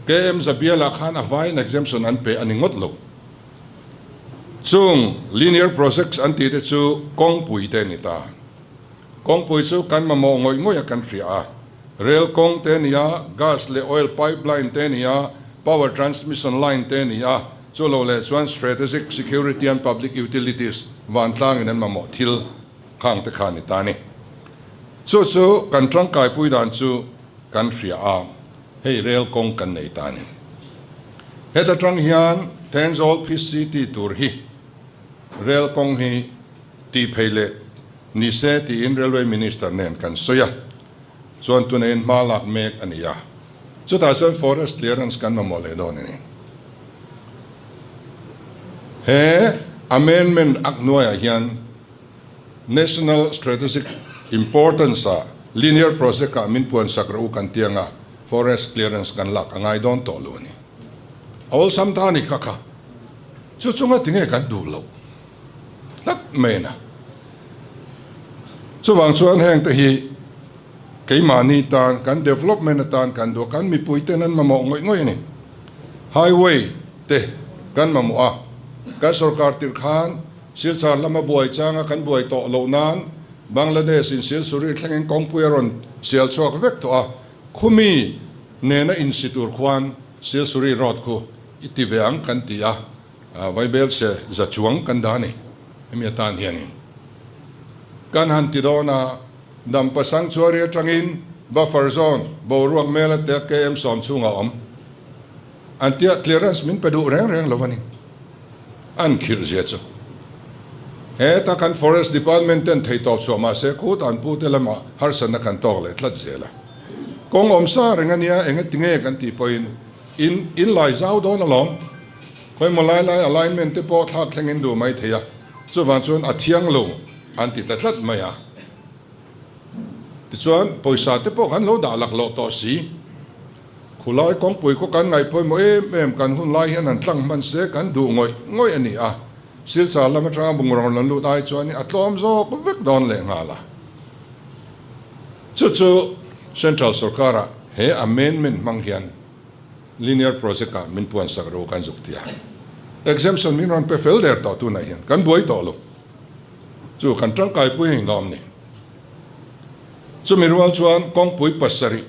KM Zabiala khan a vaiin exemption an pe a ni ngawt lo. Chung linear projects an tih te chu kawngpui te a ni ta. Kawngpui chu kan mamawh ngawih ngawih a kan hria a. Rail kawng te a ni a, gas leh oil pipeline te a ni a, power transmission line te a ni a, chu lo leh chuan strategic security and public utilities vantlangin an mamawh thil khang te kha a ni ta a ni. Chu chu kan tangkaipui dan chu kan hria a. Hei rel kawng kan nei ta a ni. Heta tang hian Thenzawl PC tih tur hi rel kawng hi tih phei leh ni se tiin Railway Minister nen kan sawi a, chuan tuneiin hma lak mek a ni a. Chutah chuan Forest Clearance kan mamawh leh dawn a ni. He amendment ak hnuaiah hian National Strategic Importance ah Linear Project ah min puan sak rawh u kan ti anga Forest Clearance kan lak a ngai dawn tawh lo a ni. A awlsam ta a ni kha kha. Chu chunga tinge kan duh loh tlat mai na. Chuvang chuan heng te hi keimahni tan kan development atan kan duh a, kan mipui ten an mamawh ngawih ngawih a ni. Highway te kan mamawh a. Kan sorkar tirh khan Silchar lama buai changa kan buai tawh loh nan Bangladesh in Silsuri thlengin kawngpui a rawn sial chhuak vek tawh a, khumi nena insi tur khuan Silsuri road khu i ti ve ang kan ti a, Vaibelchhe za chuang kan dah a ni hemi atan hianin kan han ti dawn a, Dampa Sanctuary atangin buffer zone boruak mela te KM 10 chhungah a awm. An tia clearance min pe duh reng reng lo a ni. An khirh zia chu. Heta kan Forest Department ten theitawp chhuah mah se khut an pu te lamah harsatna kan tawk leh tlat zel a. Kawng awm sa reng a nia eng eti nge kan tih pawhin in in lai zau dawn alawm. Khawimaw lai lai alignment te pawh thlak thleng in duh mai thei a, chuvang chuan a thiang lo an ti ta tlat mai a. Tichuan pawisa te pawh kan lo dah laklawh tawh si. Khulai kawngpui khaw kan ngaih pawimawh em em kan hun lai hian han tlang hman se kan duh ngawih ngawih a ni a, Silchar lam atanga bungraw rawn lut ai chuan a tlawm zawk vek dawn leh nghal a. Chu chu Central sorkara he amendment hmang hian Linear project ah min puan sak ro kan zuk ti a, exemption min rawn pe fel der tawh tunah hian kan buai tawh lo. Chu kan tangkaipui a inlawm ni. Chumi rual chuan kawngpui pasarih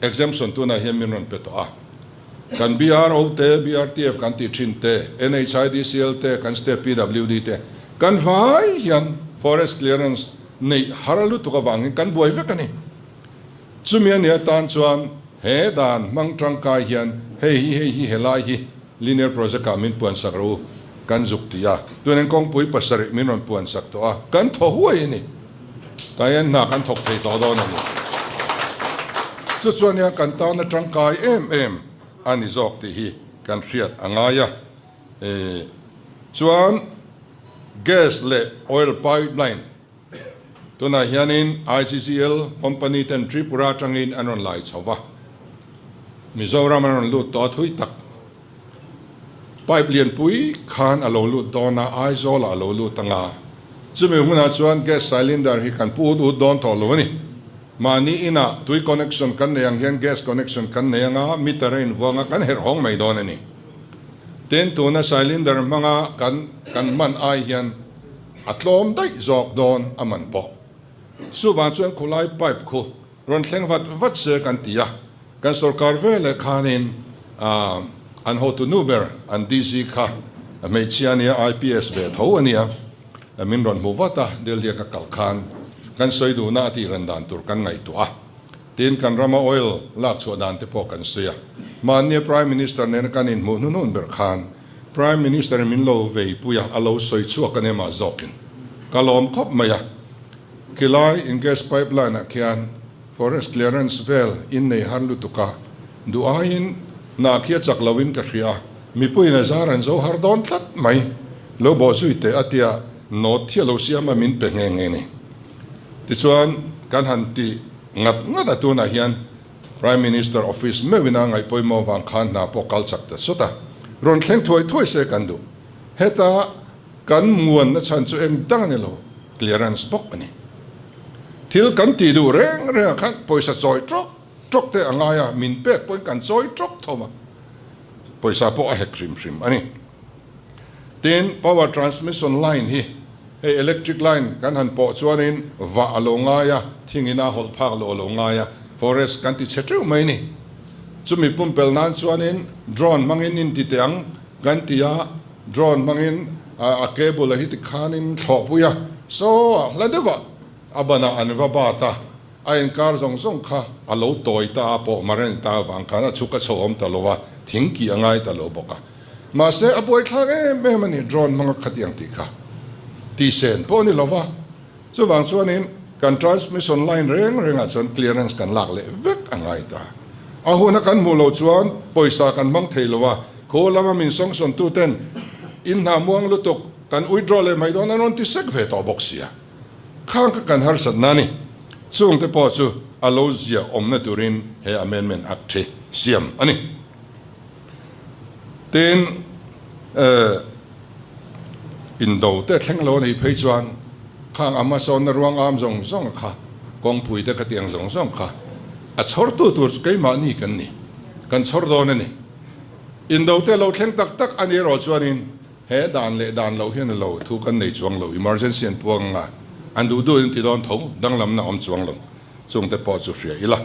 Exemption tunah hian min rawn pe tawh a. Kan BRO te, BRTF kan tih thin te, NHIDCL te, kan state PWD te, kan vai hian forest clearance neih har lutuk avangin kan buai vek a ni. Chumi a nih atan chuan he dan hmang tangkai hian hei hi hei hi helai hi linear project ah min puan sak rawh u kan zuk ti a. Tunin kawngpui pasarih min rawn puan sak tawh a, kan thaw huai a ni. Tah hian hna kan thawk thei tawh dawn a ni. Chu chuan hian kan tana tangkai em em a ni zawk tih hi kan hriat a ngai a. Chuan gas leh oil pipeline tunah hianin ICCL company ten Tripura atangin an rawn lai chho va, Mizoram an rawn lut tawh a thui tak. Pipe lianpui khan a lo lut dawn a, Aizawlah a lo lut anga, chumi hunah chuan gas cylinder hi kan pu ut ut dawn tawh lo a ni. Mahni inah tui connection kan nei ang hian gas connection kan nei anga, meter a invuang a, kan herh hawng mai dawn a ni. Tin, tuna cylinder hmanga kan kan hman ai hian a tlawm daih zawk dawn a man pawh. Chuvang chuan khulai pipe khu Rawn thleng vat vat se kan ti a, kan sorkar veleh khanin an hotu nu ber an DC kha hmeichhia a nia, IPS ve tho a nia, min rawn hmu vat a, Delhi a ka kal khan kan sawi duhna a tih ran dan tur kan ngaihtuah a, tin kan rama oil lak chhuah dan te pawh kan sawi a, mahnia Prime Minister nena kan inhmuh hnuhnun ber khan Prime Minister in min lo veipui a, a lo sawi chhuak a nia mah zawkin ka lawm khawp mai a. Khilai in gas pipeline ah khian forest clearance vel in nei har lutuk a, duh aiin hna khi a chak lo in ka hria a, mipuiin a zar an zo har dawn tlat mai, lo bawh zui teh a tia note hi a lo siam a min pe nghe nghe ni. Tichuan kan han ti ngat ngat a tunah hian Prime Minister office meuhin a ngaihpawimawh vang khan hna pawh kal chak ta sawt a, rawn thleng thuai thuai se kan duh. Heta Kan muanna chhan chu eng dang a ni lo, clearance bawk a ni. Thil kan tih duh reng reng ah khan pawisa chawi tawk tawk te a ngai a, min pek pawhin kan chawi tawk tho a, pawisa pawh a hek hrim hrim a ni. Tin, power transmission line hi hei electric line kan han pawh chuanin vah a lo ngai a, thingin a hawlh phak loh a lo ngai a, forest kan ti chhe teuh mai a ni. Chumi pumpelh nan chuanin drone hmangin inti teh ang kan ti a, Drone hmangin a cable a hi tikhanin thlawhpui a, saw a hla deuh a, a banah an va bat a, a inkar zawng zawng kha a lo tawi ta a, pawh mar a ni ta avang khan a chhuk a chho awm ta lo a, thing kih a ngai ta lo bawk a. Mahse, a buaithlak em em a ni, drone hmanga khatiang tih kha tihsen pawh a ni lo va, chuvang chuanin kan transmission line reng rengah chuan clearance kan lak leh vek a ngai ta. A huna kan hmuh loh chuan pawisa kan hmang thei lo a, Khaw lama min sawngsawn tu ten in hna muang lutuk kan withdraw leh mai dawn an rawn ti sek ve tawh bawk sia. Khang kha kan harsat na ni. Chung te pawh chu a lo zia awmna turin he amendment act hi siam a ni. Tin, indo te thleng lo a nih phei chuan khang Amazon na ruang am zawng zawng kha kawngpui te khatiang zawng zawng kha a chhawrtu tur chu keimahni kan ni, kan chhawr dawn a ni. Indo te lo thleng tak tak a ni erawh chuanin He dan leh dan loh hian a lo thu kan nei chuang lo, emergency an puang anga an duh duhin ti dawn tho, danglamna awm chuang lo, chungte pawh chu hria ila.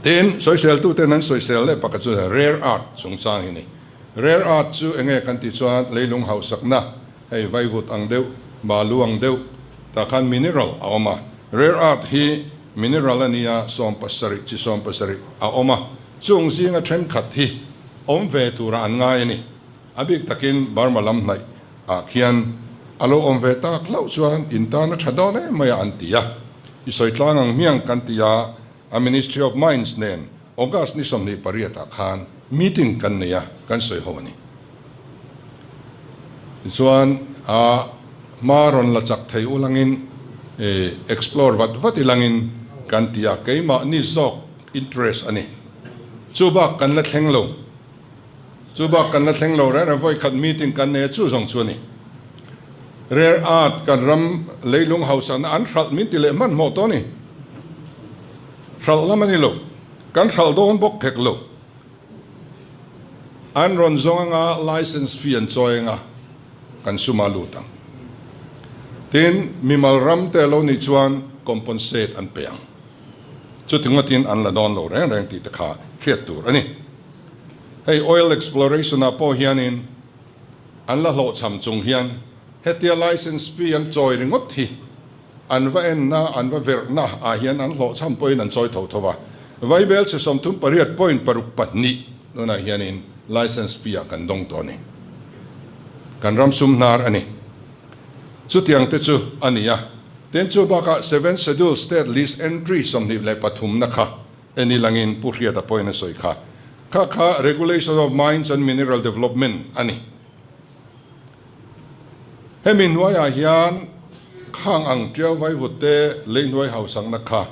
Tin, sawiseltuten an sawisel leh pakhat chu rare earth chungchang hi a ni. Rare earth chu enge kan tih chuan leilung hausakna, hei vaivut ang deuh, balu ang deuh, tah khan mineral a awm a. Rare earth hi mineral a nia, 70 chi 70 a awm a, chung zinga thenkhat hi awm ve tura an ngai a ni. A bik takin Burma lam hnaih ah khian a lo awm ve tak hlauh chuan in tan a tha dawn em mai a an ti a. I sawi tlang ang hmiang kan ti a, a Ministry of Mines nen August ni 28 ah khan meeting kan nei a, kan sawi ho a ni. Tichuan a hma rawn la chak thei ulangin explore vat vat ilangin kan ti a, keimahni zawk interest a ni. Chubak kan la thleng lo. Chu bak kan la thleng lo reng reng, vawi khat meeting kan nei a, chu zawng chu a ni. Rare earth kan ram leilung hausakna an hralh min ti leh hmanhmawh tawh a ni. Hralh lam a ni lo, kan hralh dawn bawk hek lo. An rawn zawng anga license fee an chawi anga kan suma lut ang. Tin, mimal ram te lo nih chuan compensate an pe ang. Chuti ngawtin an la dawn lo reng reng tih te kha hriat tur a ni. Hei oil exploration ah pawh hianin an la hlawhchham chung hian hetia license fee an chawi ringawt hi an va enna an va verhna ah hian an hlawhchham pawhin an chawi tho tho a. Vaibel chhe 38 point paruk pahnih tunah hianin license fee ah kan dawng tawh a ni. Kan ram sum hnar a ni. Chutiang te chu a ni a. Tin chu bakah Seventh Schedule State List Entry 23 na kha En i langin Pu Hriata pawhin a sawi kha. Kha kha Regulation of Mines and Mineral Development a ni. Hemi hnuaiah hian khang ang tiau vaivut te lei hnuai hausakna kha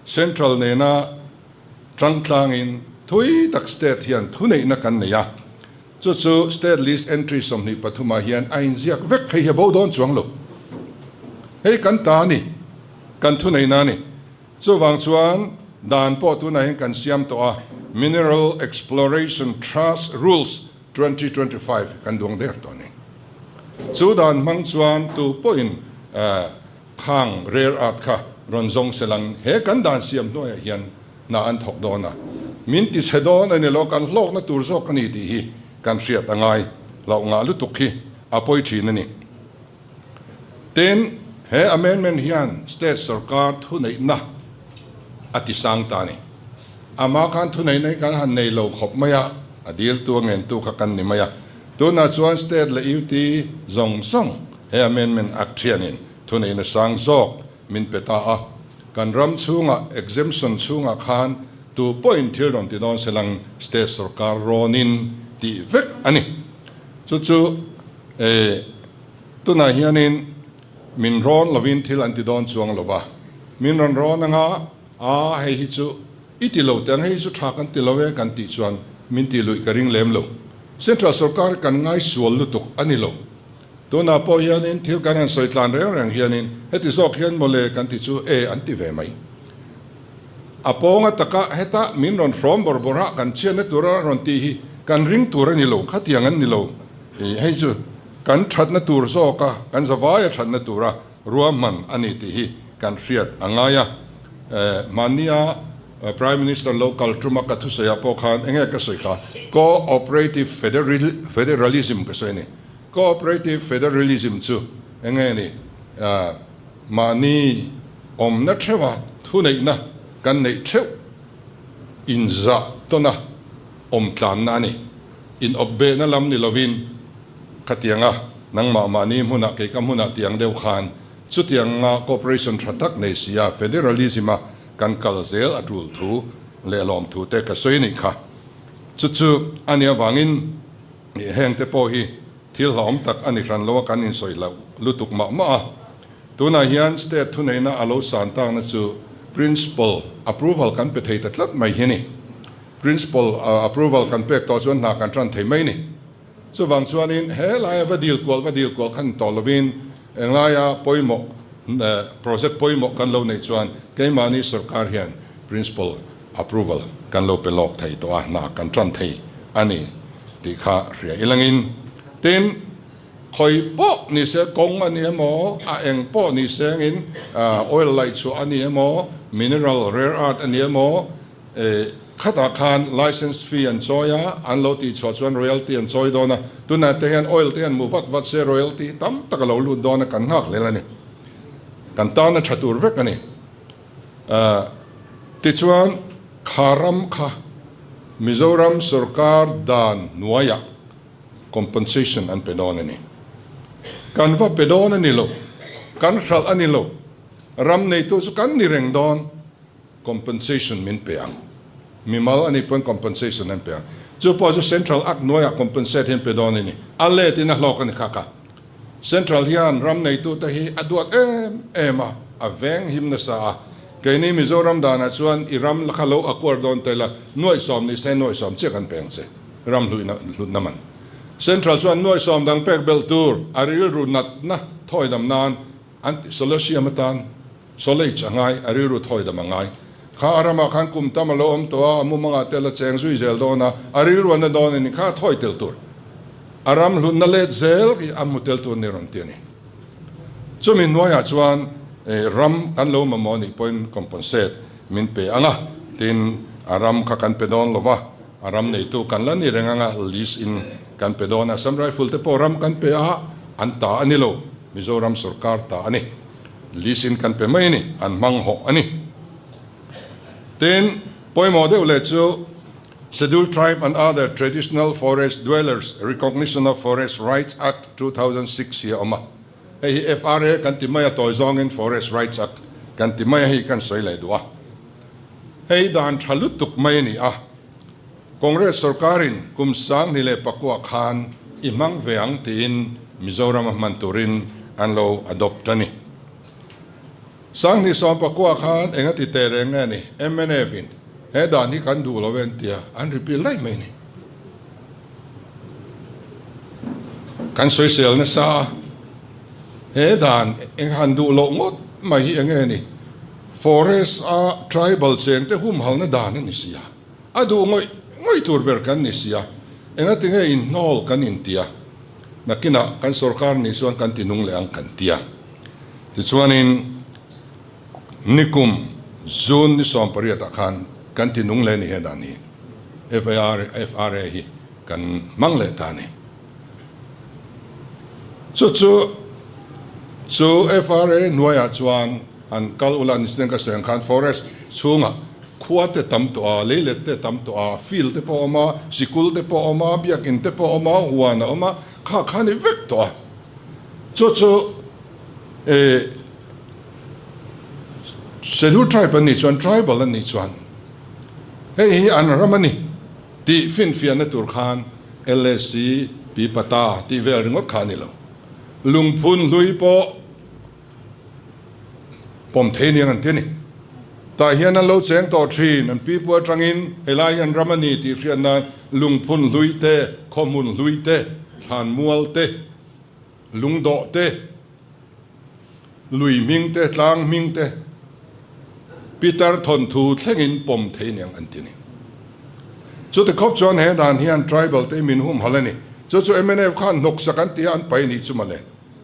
Central nena tangtlangin thui tak state hian thuneihna kan nei a. Chu chu State List Entry 23 ah hian a inziak vek. Hei hi a bo dawn chuang lo. Hei kan ta a ni. Kan thuneihna a ni. Chuvang chuan dan pawh tunah hian kan siam tawh a, Mineral Exploration Trust Rules 2025 kan duang der tawh a ni. Chu dan hmang chuan tu pawhin khang rare earth kha rawn zawng se lang he kan dan siam hnuaiah hian hna an thawk dawn a, min ti chhe dawn a ni lo, kan hlawkna tur zawk a ni tih hi kan hriat a ngai hlauh ngah lutuk hi a pawi thin a ni. Tin, he amendment hian state sorkar thuneihna a ti sang ta a ni. Amah khan thuneihna hi kan han nei lo khawp mai a, a diltu a ngentu kha kan ni mai a. Tunah chuan state leh UT zawng zawng he amendment act hianin thuneihna sang zawk min pe ta a. Kan ram chhungah exemption chhungah khan tu pawhin thil rawn ti dawn se lang state sorkar rawnin tih vek a ni. Chu chu. E, tunah hianin min rawn lovin thil an ti dawn chuang lo va, min rawn rawn anga, a hei hi chu i ti lo teh ang, hei hi chu tha kan ti lo e kan tih chuan min tih luih ka ring lem lo. Central sorkar kan ngaisual lutuk a ni lo. Tunah pawh hianin thil kan han sawi tlan reng reng hianin heti zawk hian mawle kan ti chu e an ti ve mai. A pawnga taka heta min rawn hrawm bawrh bawrh a, kan chhiatna tura rawn tih hi kan ring tur a ni lo, khatiang an ni lo. Hei chu kan thatna tur zawk a, kan zavaia thatna tura ruahman a ni tih hi kan hriat a ngai a. Mahnia Prime Minister lo kal tuma ka thusawiah pawh khan enge ka sawi kha, Co-operative Federalism ka sawi a ni. Co-operative Federalism chu enge ni? Mahni awmna theuha thuneihna kan neih theuh inzah tawna awm tlanna a ni. Inawpbehna lam ni lovin khatianga nangmah mahni hmunah kei ka hmunah tiang deuh khan chutianga cooperation tha tak nei sia federalism-a kan kal zel a tul thu leh lawmthu te ka sawi nih kha. Chu chu a nih avangin hengte pawh hi Thil hlauhawm tak a ni hran lo a, kan insawi hlauh lutuk mah mah a. Tunah hian state thuneihna a lo san takna chu principal approval kan pe thei ta tlat mai hi a ni. Principal approval kan pek tawh chuan hna kan tan thei mai a ni. Chuvang chuanin he laia va dil kual va dil kual khan tawh lovin englaia pawimawh project pawimawh kan lo neih chuan keimahni sorkar hian principal approval kan lo pe lawk thei tawh a, hna kan tan thei a ni tih kha hria ilangin. Tin. Khawi pawh ni se kawng a ni emaw, a eng pawh ni sengin oil laih chhuah a ni emaw, mineral rare earth a ni emaw, khatah khan license fee an chawi a, an lo tih chhuah chuan royalty an chawi dawn a. Tunah te hian oil te hian mu vat vat se royalty tam tak a lo lut dawn a, kan nghak hlel a ni. Kan tan a tha tur vek a ni. Tichuan kha ram kha Mizoram sorkar dan hnuaiah compensation an pe dawn a ni. Kan va pe dawn a ni lo, kan hralh a ni lo, ram neitu chu kan ni reng dawn, compensation min pe ang. Mimal a nih pawn compensation an pe ang. Chu pawh chu Central Act hnuaiah compensate hi an pe dawn a ni. A let in a hlawk a ni kha kha. Central hian ram neitute hi a duat em em a, a veng him nasa a. Keini Mizoram danah chuan i ram kha lo acquire dawn tel a, nuaihsawm ni se nuaihsawm chiah kan peng che, ram hluihna hlutna man. Central chuan nuaihsawm dang pek belh tur a rilru natna thawidam nan an ti solosium atan solage a ngai, a rilru thawidam a ngai. Kha a ramah khan kum tam a lo awm tawh a, a mumangah tel a cheng zui zel dawn a, a rilru a na dawn a ni kha a thawi tel tur. A ram hlutna let zel hi a hmu tel tur ni rawn ti a ni. Chumi hnuaiah chuan ram kan lo mamawh nih pawhin compensate min pe ang a, tin a ram kha kan pe dawn lo va, a ram neitu kan la ni reng ang a, lease in kan pe dawn a, Assam Rifle te pawh ram kan pe a, an ta a ni lo, Mizoram sorkar ta a ni, lease in kan pe mai a ni, an hmang hawh a ni. Tin, pawimawh deuh leh chu Scheduled Tribe and Other Traditional Forest Dwellers Recognition of Forest Rights Act 2006 hi a awm a. Hei hi FRA kan ti mai a, tawi zawngin Forest Rights Act kan ti mai a, hei kan sawi leh duh a. Hei dan tha lutuk mai a ni a. Congress sorkarin kum 2009 khan i hmang ve ang tiin Mizoram a hman turin an lo adopt a ni. 2019 khan eng a ti teh reng nge ni? Mnf in he dan hi kan duh lo e an tia, an repeal daih mai ni. Kan sawisel nasa a, he dan eng han duh loh ngawt mai hi eng nge ni? Forest a tribal cheng te humhalna dan a ni si a, a duh ngawih ngawih tur ber kan ni si a, engati nge inhnawl kan intia, nakinah kan sorkar nih chuan kan ti nung leh ang kan tia. Tichuanin nikum June ni 18 ah khan kan ti nung leh ni he dan hi FRA hi kan hmang leh ta a ni. Chu chu chu FRA hnuaiah chuan han kal ula ni chuan ka sawi ang khan forest chhungah khua te tam tawh a, leilet te tam tawh a, field te pawh a awm a, sikul te pawh a awm a, biakin te pawh a awm a, huan a awm a, kha kha a ni vek tawh a. Chu chu eh Scheduled Tribe an nih chuan Tribal an nih chuan hei hi an ram a ni tih finfiahna tur khan LAC pi pata tih vel ringawt kha a ni lo. Lungphun hlui pawh pawm thei aniang an ti a ni. Tah hian an lo cheng tawh thin, an pipu atangin helai hi an ram a ni tih hriat nan lungphun hlui te, khawhmun hlui te, thlanmual te, lungdawh te, lui hming te, tlang hming te, Peter thawnthu thlengin pawm thei aniang an ti a ni. Chuti khawp chuan he dan hian tribal te min humhalh a ni. Chu chu mnf khan hnawksak an ti a, an pai a nih chu mawle.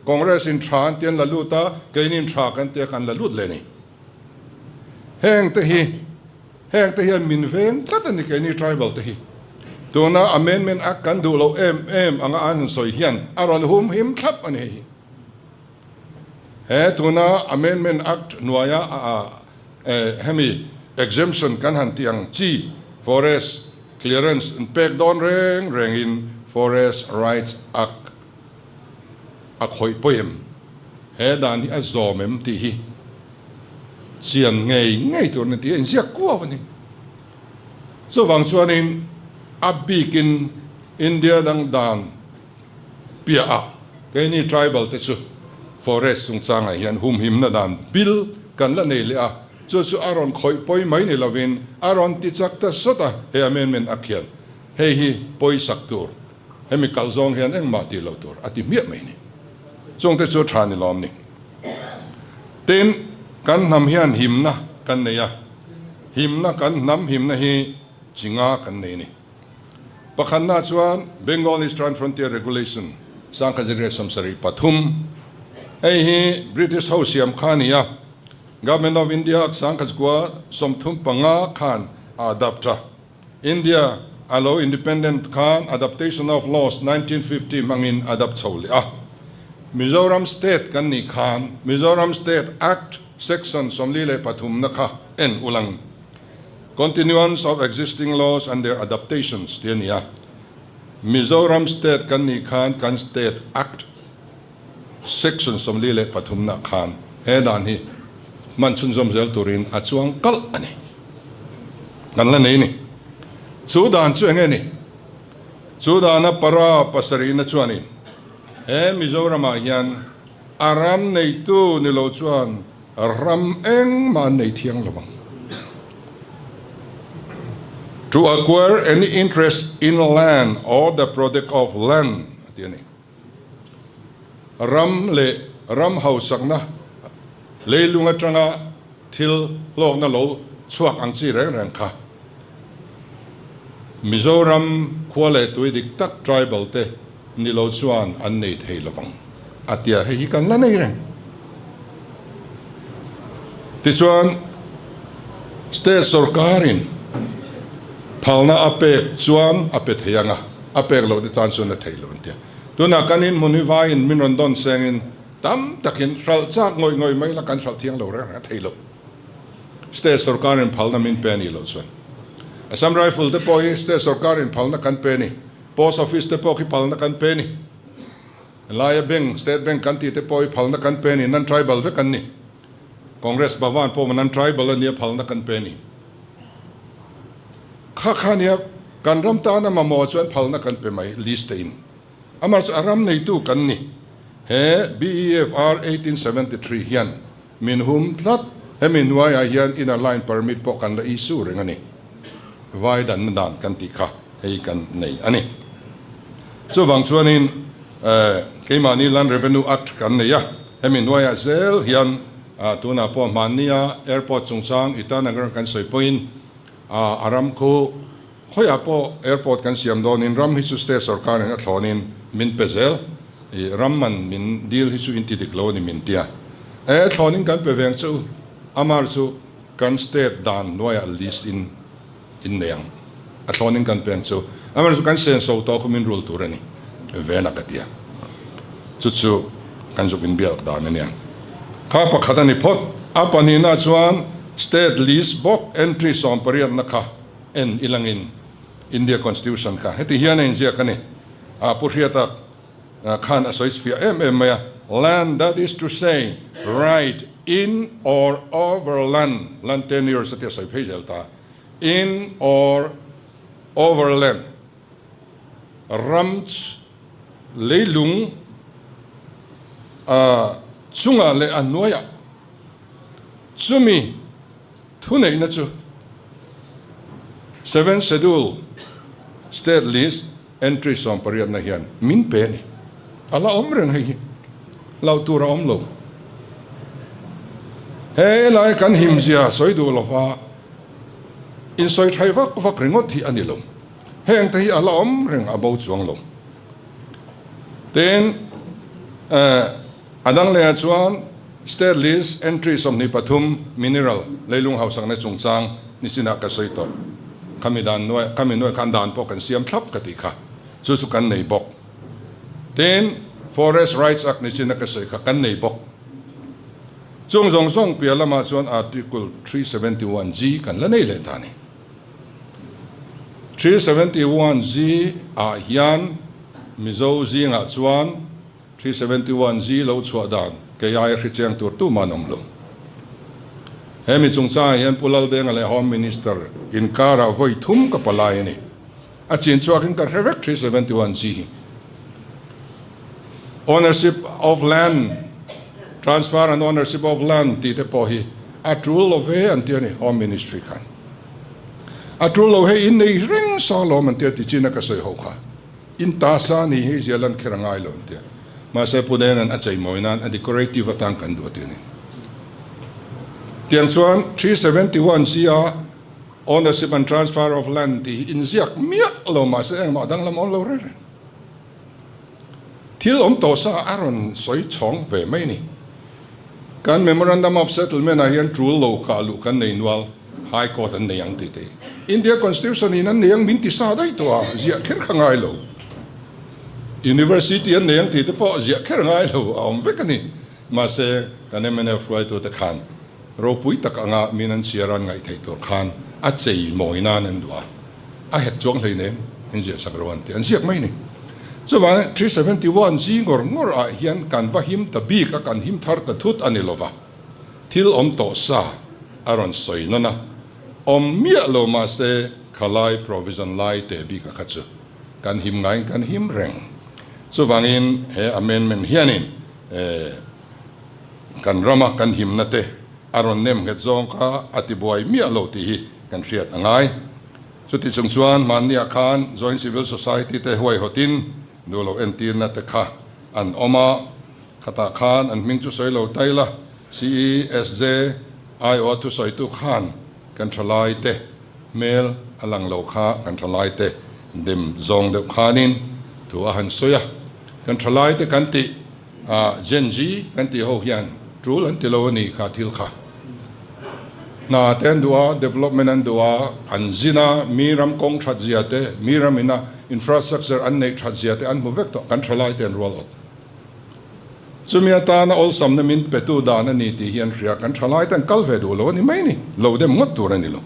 Congress in tha an ti an la lut a, keini in tha kan ti a kan la lut leh a ni. Heng te hi, heng te hian min veng tlat a ni keini tribal te hi. Tuna amendment act kan duh loh em em anga an han sawi hian a rawn hum him thlap a ni hei hi. He tuna amendment act hnuaia hemi exemption kan han tih ang chi forest clearance an pek dawn reng rengin Forest Rights Act a khawih pawi em? He dan hi a zawm em tih hi chian ngei ngei tur a ni tih a inziak kuau a ni. Chuvang chuanin a bikin India dang dan piahah keini tribal te chu forest chungchangah hian humhimna dan bil kan la nei leh a, chu chu a rawn khawih pawi mai ni lovin a rawn ti chak ta sawt a, he amendment a khian hei hi pawisak tur. Hemi kalh zawng hian engmah tih loh tur a ti hmiah mai ni. Chungte chu tha ni lawm ni. Tin, kan hnam hian himna kan nei a, himna kan hnam himna hi chi nga kan nei ni. Pakhatna chuan Bengal Eastern Frontier Regulation. 1973. Hei hi British ho siam kha a ni a, Government of India 1935 khan a adapt a. India a lo independent khan Adaptation of Laws 1950 hmangin adapt chho leh a. Mizoram State kan nih khan Mizoram State Act Section 43 na kha en ulang. Continuance of existing laws and their adaptations tih a ni a. Mizoram State kan nih khan kan State Act Section 43 nah khan he dan hi hman chhunzawm zel turin a chuang kalh a ni. Kan la nei ni. Chu dan chu enge ni? Chu dana para pasarihna chuanin he Mizoramah hian a ram neitu ni lo chuan ram engmah an nei thiang lo ang. To acquire any interest in land or the product of land a ti a ni. Ram leh ram hausakna leilung atanga thil hlawkna lo chhuak ang chi reng reng kha Mizoram khua leh tui dik tak tribal te ni lo chuan an nei thei lovang a tia hei hi kan la nei reng. Tichuan state sorkarin phalna a pek chuan a pe thei ang a, a pek loh te tan chuan a thei lo an tia. Tunah kan inhmun hi vaiin min rawn dawn sengin tam takin hralh chak ngawih ngawih mai la kan hralh thiang lo reng reng a thei lo. State sorkarin phalna min pe a nih loh chuan Assam Rifle te pawh hi state sorkarin phalna kan pe a ni, Post Office te pawh khi phalna kan pe a ni. Laia bank, State Bank kan tih te pawh hi phalna kan pe a ni, non tribal vek an ni. Congress Bhavan pawh non tribal a nia phalna kan pe a ni. Kha kha nia kan ram tana mamawh chuan phalna kan pe mai list te in. Amah chu a ram neitu kan ni. He BEFR 1873 hian min hum tlat. Hemi hnuaiah hian inner line permit pawh kan la issue reng a ni. Vai danna dan kan tih kha hei kan nei a ni. Chuvang chuanin keimahni Land Revenue Act kan nei a, hemi hnuaiah zel hian tunah pawh hmannia airport chungchang Itanagar kan sawi pawhin a ram khu khawiah pawh airport kan siam dawnin ram hi chu state sorkarin a thlawnin min pe zel, i ram man min dil hi chu in ti dik lo a ni min tia. E thlawnin kan pe veng che u, amar chu kan state dan hnuaiah list in in nei ang. A thlawnin kan peng chu amaherawhchu kan senso tawh khu min rul tur a ni vena ka tia. Chu chu kan zuk inbiak dan a nia. Kha pakhat a ni phawt. A pahnihna chuan state list bawk entry 18na kha en ilangin India Constitution kha heti hian a inziak a ni. A Pu Hriata khan a sawi fiah em em mai a, Land, that is to say, right in or over land, land tenures a ti a sawi phei zel ta, in or over land, ram leilung a chungah leh a hnuaiah chumi thuneihna chu Seventh Schedule State List Entry 18na hian min pe a ni. A la awm reng hei hi. Hlauh tur a awm lo. He lai kan himzia sawi duh lova insawi thai vak vak ringawt hi a ni lo. Heng te hi a la awm reng a bo chuang lo. Tin, a dang lehah chuan State List Entry 23 Mineral leilung hausakna chungchang nichinah ka sawi tawh. Khami dan nuai, khami nuai khan dan pawh kan siam thlap ka tih kha. Chu chu kan nei bawk. Tin, Forest Rights Act nichina ka sawi kha kan nei bawk. Chung zawng zawng piah lamah chuan Article 371G kan la nei leh ta a ni. 371G ah hian Mizo zingah chuan 371G lo chhuah dan kei aia hricheng tur tumah an awm lo. He mi chungchangah hian Pu Laldenga leh Home Minister inkarah vawi thum ka palai a ni. A chin chhuakin ka hre vek 371G hi. Ownership of land, transfer and ownership of land tih te pawh hi a tul lo ve an ti a ni Home Ministry khan. A tul lo hei innei reng sa lawm an ti a ti chin a ka sawi ho kha. In ta sa ni hi zia lan kher a ngai lo an ti a. Mahse Pu Denga'n a cheimawi nan a decorative atan kan duh a ti a ni. Tiang chuan 371 C a ownership and transfer of land tih hi inziak miah lo mahse engmah danglam awm lo reng reng. Thil awm tawh sa a rawn sawi chhawng ve mai a ni. Kan Memorandum of Settlement ah hian tul lo kah luh kan nei nual, High Court an nei ang tih te hi India Constitution in an nei ang min ti sa daih tawh a, ziah kher kha ngai lo. University an nei ang tih te pawh ziah kher ngai lo a awm vek a ni. Mahse, kan mnf hruaitute khan ropui tak anga min an chhiar an ngaih theih tur khan a chei mawi nan an duh a, a het chuang hleinem in ziah sak ro an ti, an ziak mai a ni. Chuvangin 371 zi ngawr ngawr ah hian kan va him ta bik a, kan him thar ta thut a ni lova, thil awm tawh sa a rawn sawi nawn a, awm miah lo mahse khalai provision lai teh bik a kha chu kan him ngaiin kan him reng. Chuvangin he amendment hianin Kan rama kan himna te a rawn nem nghet zawng kha a ti buai miah lo tih hi kan hriat a ngai. Chuti chung chuan hmanniah khan Joint Civil Society te huaihawtin duh loh entirna te kha an awm a, khatah khan an hming chu sawi lo tai la, CESJ aiawha thusawitu khan kan thalai te hmel a lang lo kha kan thalai te dem zawng deuh khanin thu a han sawi a, kan thalai te kan tih A Gen Z kan tih ho hian tul an ti lo a ni kha thil kha. Hna te an duh a, development an duh a, an zin a, mi ram kawng that zia te, mi ram ina infrastructure an neih that zia te an hmu vek tawh, kan thalai te an rual awt. Chumi atana awlsamna min petu dan a ni tih hi an hria, kan thalai te an kal ve duh lo a ni mai ni, lo dem ngawt tur a ni lo.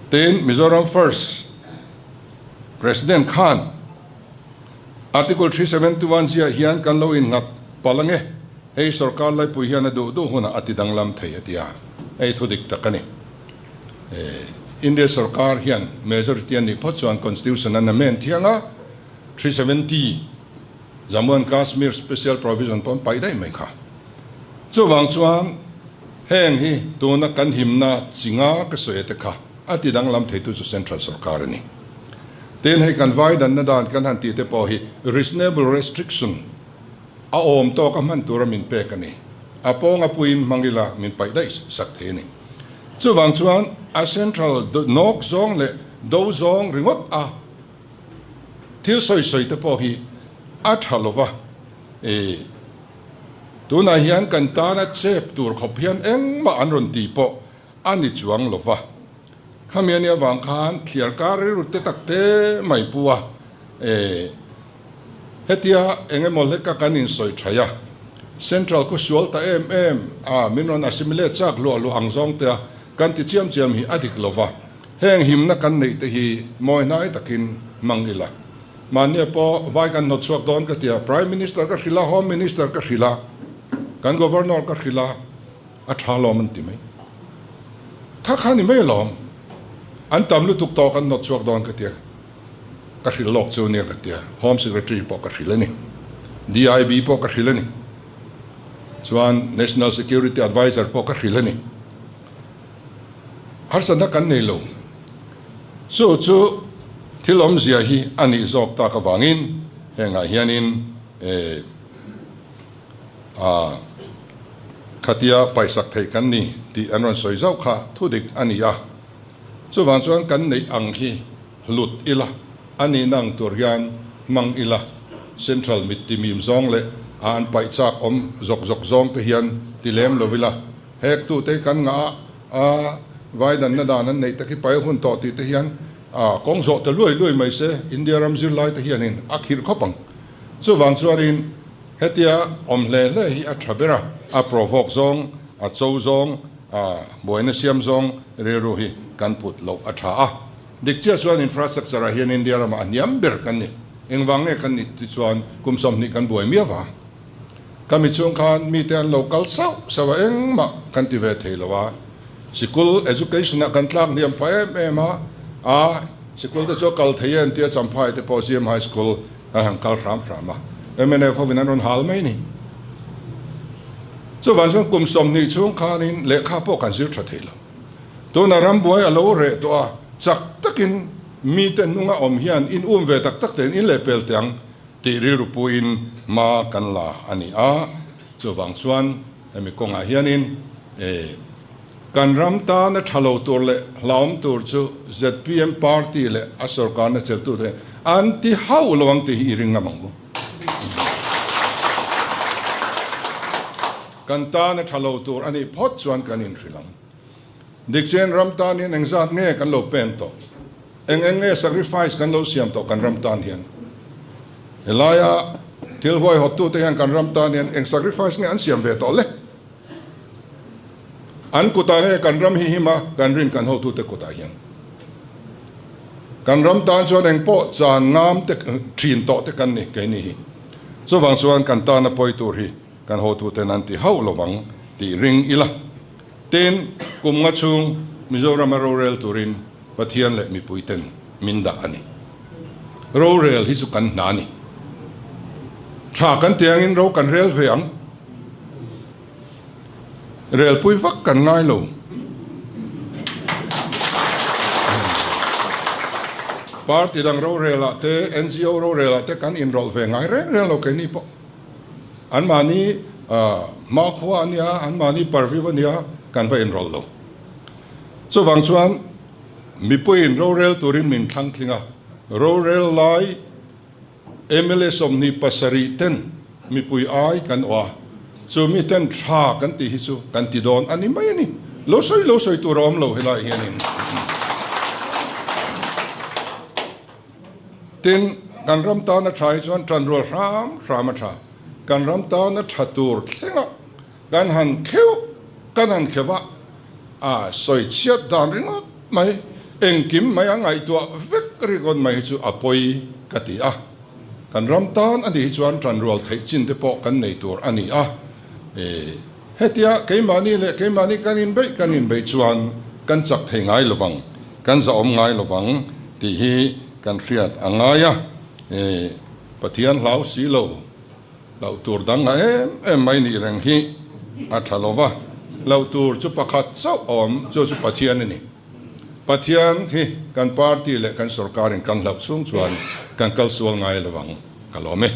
Tin, Mizoram First President khan Article 371 ziah hian kan lo innghat palh ange, hei sorkar laipui hian a duh duh hunah a ti danglam thei a ti a, hei thu dik tak a ni. India sorkar hian majority a nih phawt chuan Constitution an amend thiang a, 370 Jammu and Kashmir Special Provision pawh an paih daih mai kha. Chuvang chuan heng hi tuna kan himna chi nga ka sawi te kha a ti danglam theitu chu Central sorkar a ni. Tin, hei kan vai danna dan kan han tih te pawh hi reasonable restriction a awm tawk a hman tura min pek a ni. A pawng a puiin hmang ila min paih daih sak thei a ni. Chuvang chuan a central nawk zawng leh do zawng ringawt a thil sawi sawi te pawh hi a tha lova, i tunah hian kan tana chep tur khawp hian engmah an rawn tih pawh a ni chuang lova. Khami a nih avang khan thliar kar rilru te tak te mai pu a, e hetia eng emaw hleka kan insawi thaih a, Central khu sual ta em em a, min rawn assimilate chak luah luah ang zawng te a kan ti chiam chiam hi a dik lova, heng himna kan neih te hi mawi hnai takin hmang ila. Mahnia pawh vai kan hnawt chhuak dawn ka ti a, Prime Minister ka hrilh a, Home Minister ka hrilh a, kan Governor ka hrilh a, A tha lawm an ti mai. Kha kha ni mai alawm. An tam lutuk tawh kan nawt chhuak dawn ka tia. Ka hrilh lawk chu nia ka tia. Home Secretary pawh ka hrilh a ni. DIB pawh ka hrilh a ni. Chuan National Security Adviser pawh ka hrilh a ni. Harsatna kan nei lo. Chu chu thil awmzia hi a nih zawk tak avangin hengah hianin eh A, khatia paisak theih kan ni tih an rawn sawi zauh kha thu dik a ni a. Chuvang chuan kan neih ang hi hlut ila, a nihna ang tur hian hmang ila, Central mit ti mim zawng leh a an paih chak awm zawk zawk zawng te hian ti lem lo ila, hek tute hi kan ngah a, a vaidanna dan an neih tak hi paih hun tawh tih te hian a kawng zawh ta luai luai mai se, India ram zirlai te hianin a khirh khawp ang. Chuvang chuanin Hetia awm hle hle hi a tha ber a, a provoke zawng, a cho zawng, a buaina siam zawng rilru hi kan put loh a tha a. Dik chiah chuan infrastructure ah hian India ramah a hniam ber kan ni. Engvang nge kan nih ti chuan kum 20 kan buai miau va. Ka mi chhung khan mite an lo kal sauh sauh a, engmah kan ti ve thei lo a. Sikul education ah kan tlak hniam pah em em a, a sikul te chu a kal thei e an tia Champhai te pawh CM High School A han kal hram hram a, mnf hovin an rawn hal mai ni. Chuvang chuan kum 20 chhung khanin lehkha pawh kan zir tha thei lo. Tuna rambuai a lo reh tawh a, chak takin mite hnunga awm hian in um ve tak tak tein in lehpel teh ang tih rilru puiin hma kan la a ni a. Chuvang chuan hemi kawngah hianin e. Kan ram tana tha lo tur leh hlauhawm tur chu zpm party leh a sorkarna cheltute an ti hauh lo ang tih hi i ring ngam ang u. Kan tan a tha lo tur a nih phawt chuan kan inhrilh ang. Dikchen ram tan hian engzat nge kan lo pen tawh? Eng eng nge sacrifice kan lo siam tawh kan ram tan hian? Helaia thil huaihawttute hian kan ram tan hian eng sacrifice nge an siam ve tawh le? An kutah nge kan ram hi him a, kan rin kan hotute kutah hian. Kan ram tan chuan eng pawh chan ngam te thin tawh te kan ni keini hi. Chuvang chuan kan tana pawi tur hi kan hotuten an ti hauh lovang tih ring ila. Tin, kum nga chhung Mizorama rorel turin Pathian leh mipuiten min dah a ni. Rorel hi chu kan hna a ni. Tha kan ti angin ro kan rel ve ang. Relpui vak kan ngai lo. Party dang rorelah te, NGO rorelah te kan inrawlh ve ngai reng reng lo keini pawh. Anmahni hmakhua a nia, anmahni parviu a nia, kan va inrawlh lo. Chuvang chuan mipuiin rorel turin min thlang tling a, rorel lai mla 27 ten mipui ai kan awh a, chu mi ten tha kan tih hi chu kan ti dawn a ni mai a ni. Lo sawi lo sawi tur a awm lo helaiah hianin. Tin, kan ram tana tha hi chuan tanrual hram hram a tha. Kan ram tana tha tur thlengah kan han kheuh kan han kheuh a, a sawi chhiat dan ringawt mai, engkim mai a ngaihtuah vek ringawt mai hi chu a pawi ka ti a. Kan ram tan a nih hi chuan tanrual theih chin te pawh kan nei tur a ni a. Hetia keimahni leh keimahni kan inbeih kan inbeih chuan kan chak thei ngai lovang, kan zahawm ngai lovang tih hi kan hriat a ngai a. Pathian hlau si lo, hlauh tur dang a em em mai nih reng hi a tha lo va, hlauh tur chu pakhat chauh a awm, chu chu Pathian a ni. Pathian hi kan party leh kan sorkarin kan hlauh chhung chuan kan kalsual ngai lovang ka lawm e.